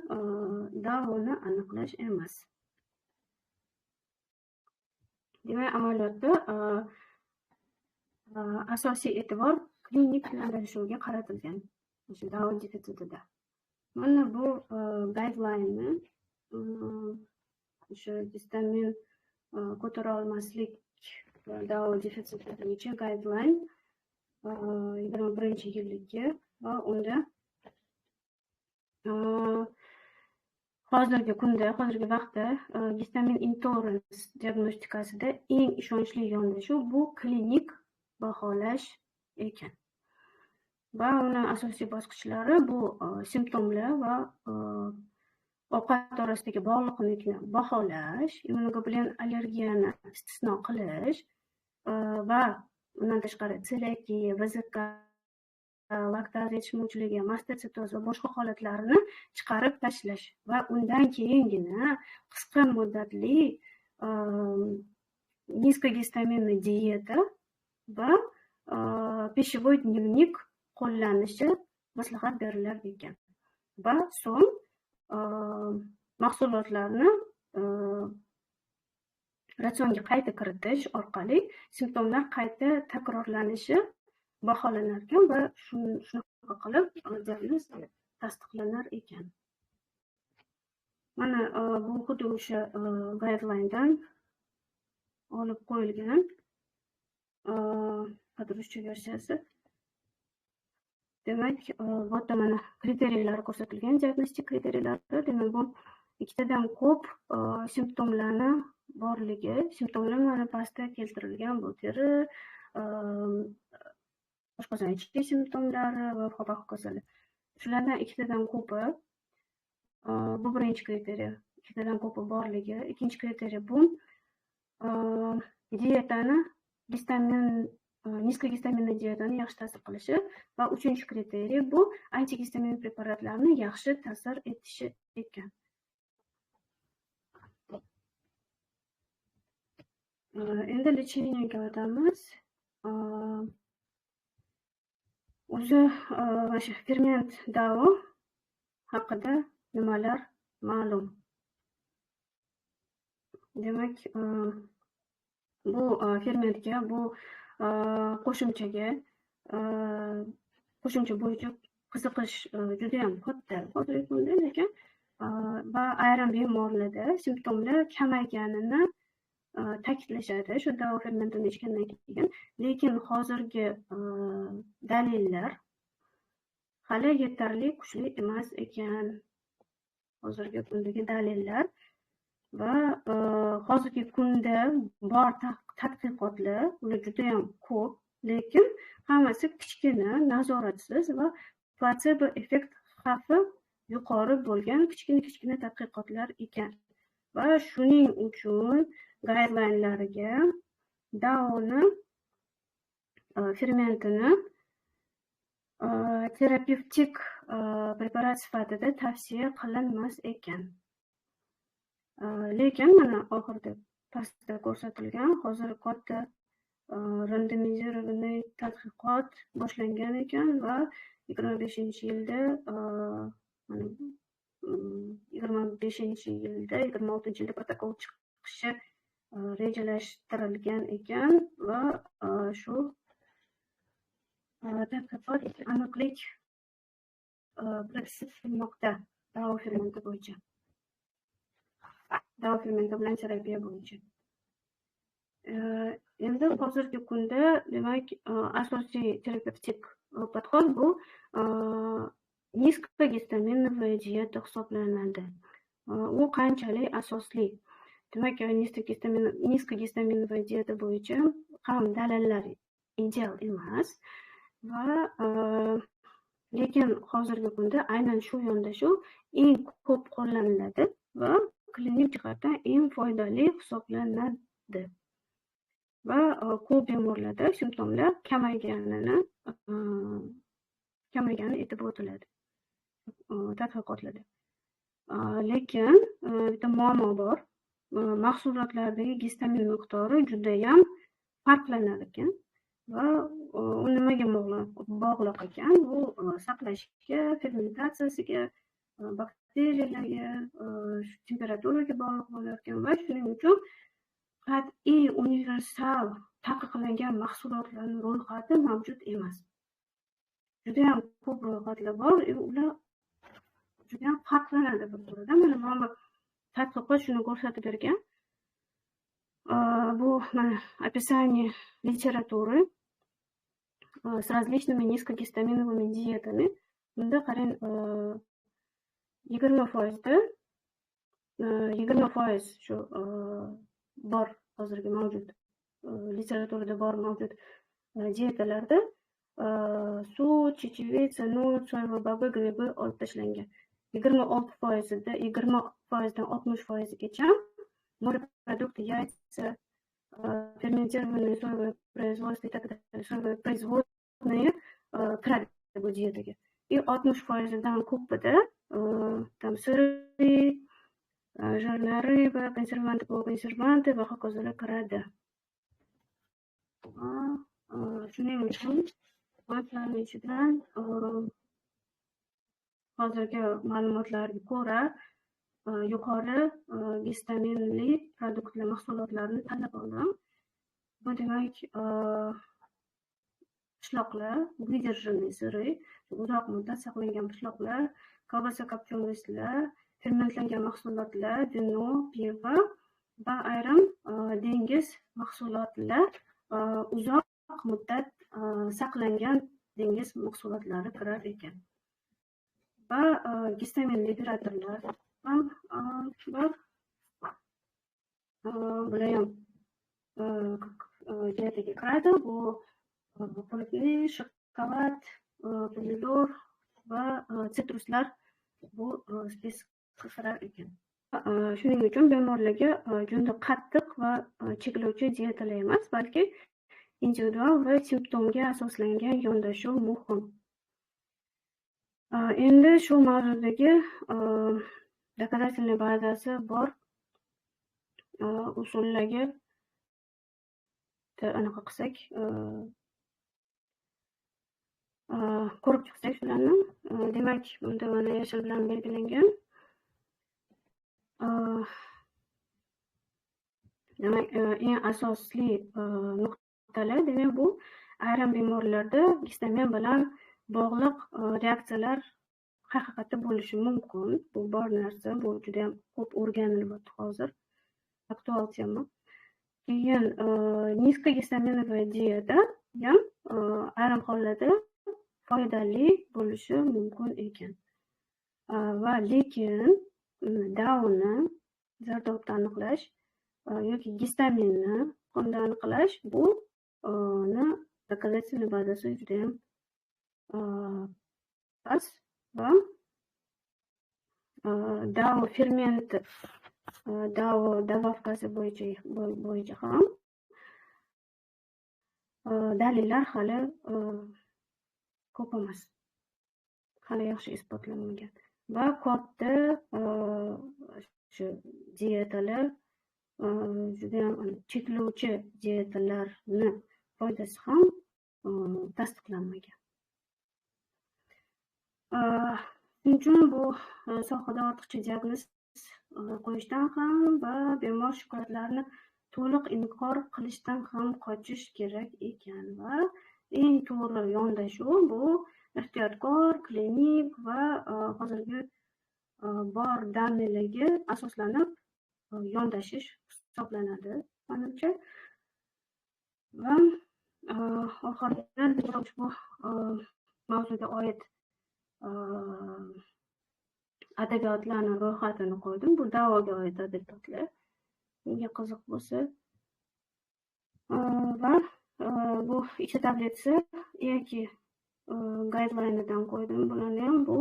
DAOni aniqlash emas. Demak, amaliyotda asosiy e'tibor klinik yondashuvga qaratilgan o'sha DAO defitsitida. Mana bu guideline'ni o'sha gistamin ko'tara olmaslik DAO defitsiti bo'yicha guideline 21-yilligi va unda hozirgi kunda, hozirgi vaqtda gistamin intolerance diagnostikasida eng ishonchli yondashuv bu klinik baholash ekan. Va uni asosiy bosqichlari bu simptomlar va ovqat orasidagi bog'liqlikni baholash, immunoglobulin allergiyani istisno qilish va undan tashqari seliakiya, VZK, laktoz yetishmovchiligi, mastotsitoz va boshqa holatlarni chiqarib tashlash va undan keyingina qisqa muddatli низкогистаминный dieta va пищевой дневник qo'llanishi maslahat berilar ekan. Va so'ng Mahsulotlarni ratsionga qayta kiritish orqali simptomlar qayta takrorlanishi baholanar ekan va shunaqa qilib diagnoz tasdiqlanar ekan. Mana bu xuddi o'sha guidelinedan olib qo'yilgan ruscha versiyasi. Demak, bu yerda mana kriteriyalar ko'rsatilgan, diagnostik kriteriylari. Demak, bu ikkitadan ko'p simptomlarni borligi, simptomlar mana pastda keltirilgan, bu teri, oshqozon ichki simptomlari va hokazolar. Shulardan ikkitadan ko'pi, bu birinchi kriteriya, ikkitadan ko'pi borligi. Ikkinchi kriteriya bu dietani низкогистаминный dietani yaxshi ta'sir qilishi va uchinchi kriteriya bu antigistamin preparatlarni yaxshi ta'sir etishi ekan. Endi lecheniyaga o'tamiz. O'zi mana shu ferment DAO haqida nimalar ma'lum? Demak, bu fermentga, bu qo'shimchaga, qo'shimcha bo'yicha qiziqish juda ham katta hozirgi kunda, lekin va ayrim bemorlarda simptomlar kamayganini ta'kidlashadi shu DAO fermentini ichgandan keyin, lekin hozirgi dalillar hali yetarli kuchli emas ekan. Hozirgi kundagi dalillar va hozirgi kunda bor tadqiqotlar, ular juda ham ko'p, lekin hammasi kichkina, nazoratsiz va platsebo effekt xavfi yuqori bo'lgan kichkina tadqiqotlar ekan. Va shuning uchun guidelinelarga DAOni fermentini terapevtik preparat sifatida tavsiya qilinmas ekan. Lekin mana oxirida pastda ko'rsatilgan hozir katta randomizированный tadqiqot boshlangan ekan va 25-yilda mana 25-yilda 26-yilda protokol chiqishi rejalashtirilgan ekan va shu tadqiqot aniqlik kiritmoqda DAO fermenti bo'yicha. DAO fermenti bilan terapiya bo'yicha. Endi hozirgi kunda demak asosiy terapevtik подход bu низкогистаминовая dieta hisoblanadi. U qanchalik asosli? Demak, низкогистаминовая dieta bo'yicha ham dalillar ideal emas va lekin hozirgi kunda aynan shu yondashuv eng ko'p qo'llaniladi va klinik jihatdan eng foydali hisoblanadi. Va ko'p bemorlarda simptomlar kamaygani aytib o'tiladi tadqiqotlarda. Lekin bitta muammo bor. Mahsulotlardagi gistamin miqdori judayam farqlanar ekan va u nimaga bog'liq ekan? Bu saqlashga, fermentatsiyasiga, bakteriyalarga, temperaturaga bog'liq bo'lar ekan va shuning uchun qat'iy universal taqiqlangan mahsulotlarning ro'yxati mavjud emas. Juda ham ko'p ro'yxatlar bor, ular juda ham farqlanadi bir-biridan. Mana bu tadqiqot shuni ko'rsatib bergan. Bu mana описание литературы с различными низкогистаминовыми диетами. Bunda qarang, 20%da 20% shu bor hozirgi mavjud literaturada bor mavjud dietalarda sut, чечевица, nut, soya bobы, грибы olib tashlangan. 26%da 20%dan 60%gacha морепродукты, яйца, ферментированные соевые производства и так далее, соевые производные kiradi bu dietaga. И 60%dan ko'pida там сыры, жирная рыба, консерванты, полуконсерванты va hokazolar kiradi. Shuning uchun shularning ichidan hozirgi ma'lumotlarga ko'ra Yuqori gistaminli produktlar, mahsulotlarni tanlab oldim. Bu demak, pishloqlar, выдержанный сыры, uzoq muddat saqlangan pishloqlar, kolbasa, копчёность lar, fermentlangan mahsulotlar, vino, pivo va ayrim dengiz mahsulotlar, uzoq muddat saqlangan dengiz mahsulotlari kirar ekan. Va gistamin liberatorlar ham bor. Bular ham dietaga kiradi. Bu qulupnay, shokolad, pomidor va sitruslar bu список ga kirar ekan. Shuning uchun bemorlarga juda qattiq va cheklovchi dietalar emas, balki individual va simptomga asoslangan yondashuv muhim. Endi shu mavzudagi доказательный bazasi bor usullarga anaqa qilsak, ko'rib chiqsak shularni. Demak, bunda mana yashil bilan belgilangan. Demak, eng asosli nuqtalar, demak, bu ayrim bemorlarda gistamin bilan bog'liq reaksiyalar haqiqatda bo'lishi mumkin. Bu bor narsa, bu juda ham ko'p o'rganilyapti hozir. Aktual tema. Keyin низкогистаминовая dieta ham ayrim hollarda foydali bo'lishi mumkin ekan. Va lekin DAOni, zardobni aniqlash yoki gistaminni qonda aniqlash, bu доказательный bazasi juda ham past va DAO fermenti, DAO добавка si bo'yicha ham dalillar hali ko'p emas, hali yaxshi isbotlanmagan va katta shu dietalar, judayam cheklovchi dietalarni foydasi ham tasdiqlanmagan. Shuning uchun bu sohada ortiqcha diagnoz qo'yishdan ham va bemor shikoyatlarini to'liq inkor qilishdan ham qochish kerak ekan va eng to'g'ri yondashuv bu ehtiyotkor, klinik va hozirgi bor данный larga asoslanib yondashish hisoblanadi manimcha. Va oxiridan ushbu mavzuga oid adabiyotlarni ro'yxatini qo'ydim. Bu DAOga oid adabiyotlar. Kimga qiziq bo'lsa. Va bu ikkita таблица yoki guideline'idan qo'ydim bularni ham. Bu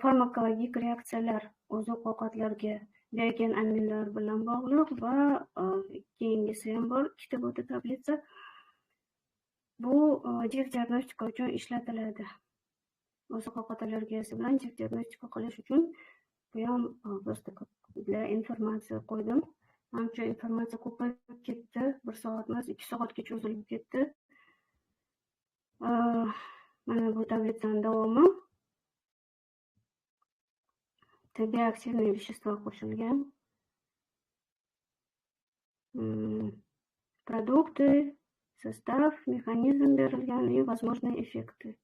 farmakologik reaksiyalar oziq ovqatlarga biogen aminlar bilan bog'liq va keyingisi ham bor, ikkita bu таблица. Bu diagnostika uchun ishlatiladi. Oziq ovqat allergiyasi bilan diagnostika qilish uchun bu ham просто для информации qo'ydim. Ancha informatsiya ko'payib ketdi. 1 soat emas, 2 soatga cho'zilib ketdi. Mana bu таблица ning davomi. Tabiiy активный вещество qo'shilgan. Продукты, состав, механизм berilgan и возможные эффекты.